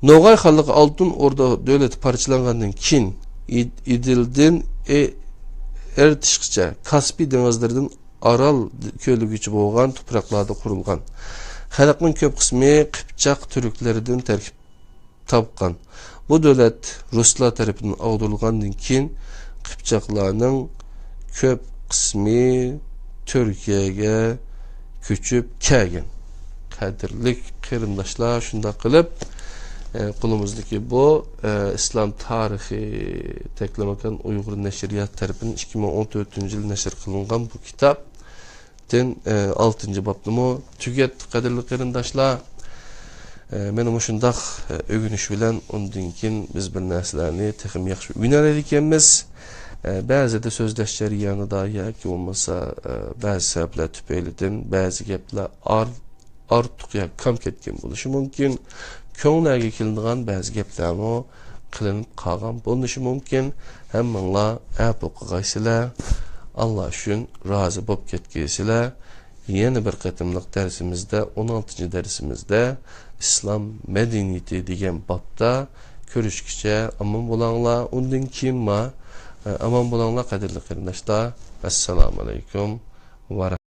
نوغاي خانلىقى ئالتۇن ئوردا دۆلىتى پارچىلانغاندىن كېيىن، ئىد-، ئىدىلدىن ئې-، ئېرتىشقىچە كاسپىي دېڭىزلىرىدىن ئارال كۆلىگىچە بولغان تۇپراقلاردا قۇرۇلغان. خەلقنىڭ كۆپ قىسمى قىپچاق تۈركلىرىدىن تەركىب تاپقان. بۇ دۆلەت رۇسلار تەرىپىدىن ئاغدۇرۇلغاندىن كېيىن، قىپچاقلارنىڭ كۆپ قىسمى تۈركىيەگە كۆچۈپ كەلگەن. قەدىرلىك قېرىنداشلار، شۇنداق قىلىپ، ئە، قولىمىزدىكى بۇ، ئە، ئىسلام تارىخى تەكلىماكان ئۇيغۇر نەشرىيات تەرىپىدىن ئىككى مىڭ ئون تۆتىنچى يىل نەشر قىلىنغان بۇ كىتاب. تىن، ئە، ئالتىنچى بابنىمۇ تۈگەتتۇق، قەدىرلىك قېرىنداشلار. ئە، مانا مۇشۇنداق، ئە، ئۆگىنىش بىلەن ئۇندىن كېيىن بىز بىر نەرسىلەرنى تېخىمۇ ياخشى ئۆگىنەلەيدىكەنمىز. ئە، بەزىدە سۆزلەش جەريانىدا ياكى بولمىسا، ئە، بەزى سەۋەبلەر تۈپەيلىدىن بەزى گەپلەر ئار-، ئارتۇق ياكى كام كەتكەن بولۇشى مۇمكىن. كۆڭلەرگە كېلىدىغان بەزى گەپلەرمۇ قىلىنىپ قالغان بولۇشى مۇمكىن. ھەممىڭلار ئەپۇ قىلغايسىلەر. ئاللا ئۈچۈن رازى بولۇپ كەتكەيسىلەر. يەنە بىر قېتىملىق دەرسىمىزدە، ئون ئالتىنچى دەرسىمىزدە ئىسلام مەدەنىيىتى دېگەن بابتا كۆرۈشكىچە ئامان بولاڭلار. ئۇندىن كېيىنمۇ، ئە، ئامان بولاڭلار، قەدىرلىك قېرىنداشلار. ئەسسالامۇ ئەلەيكۇم ۋە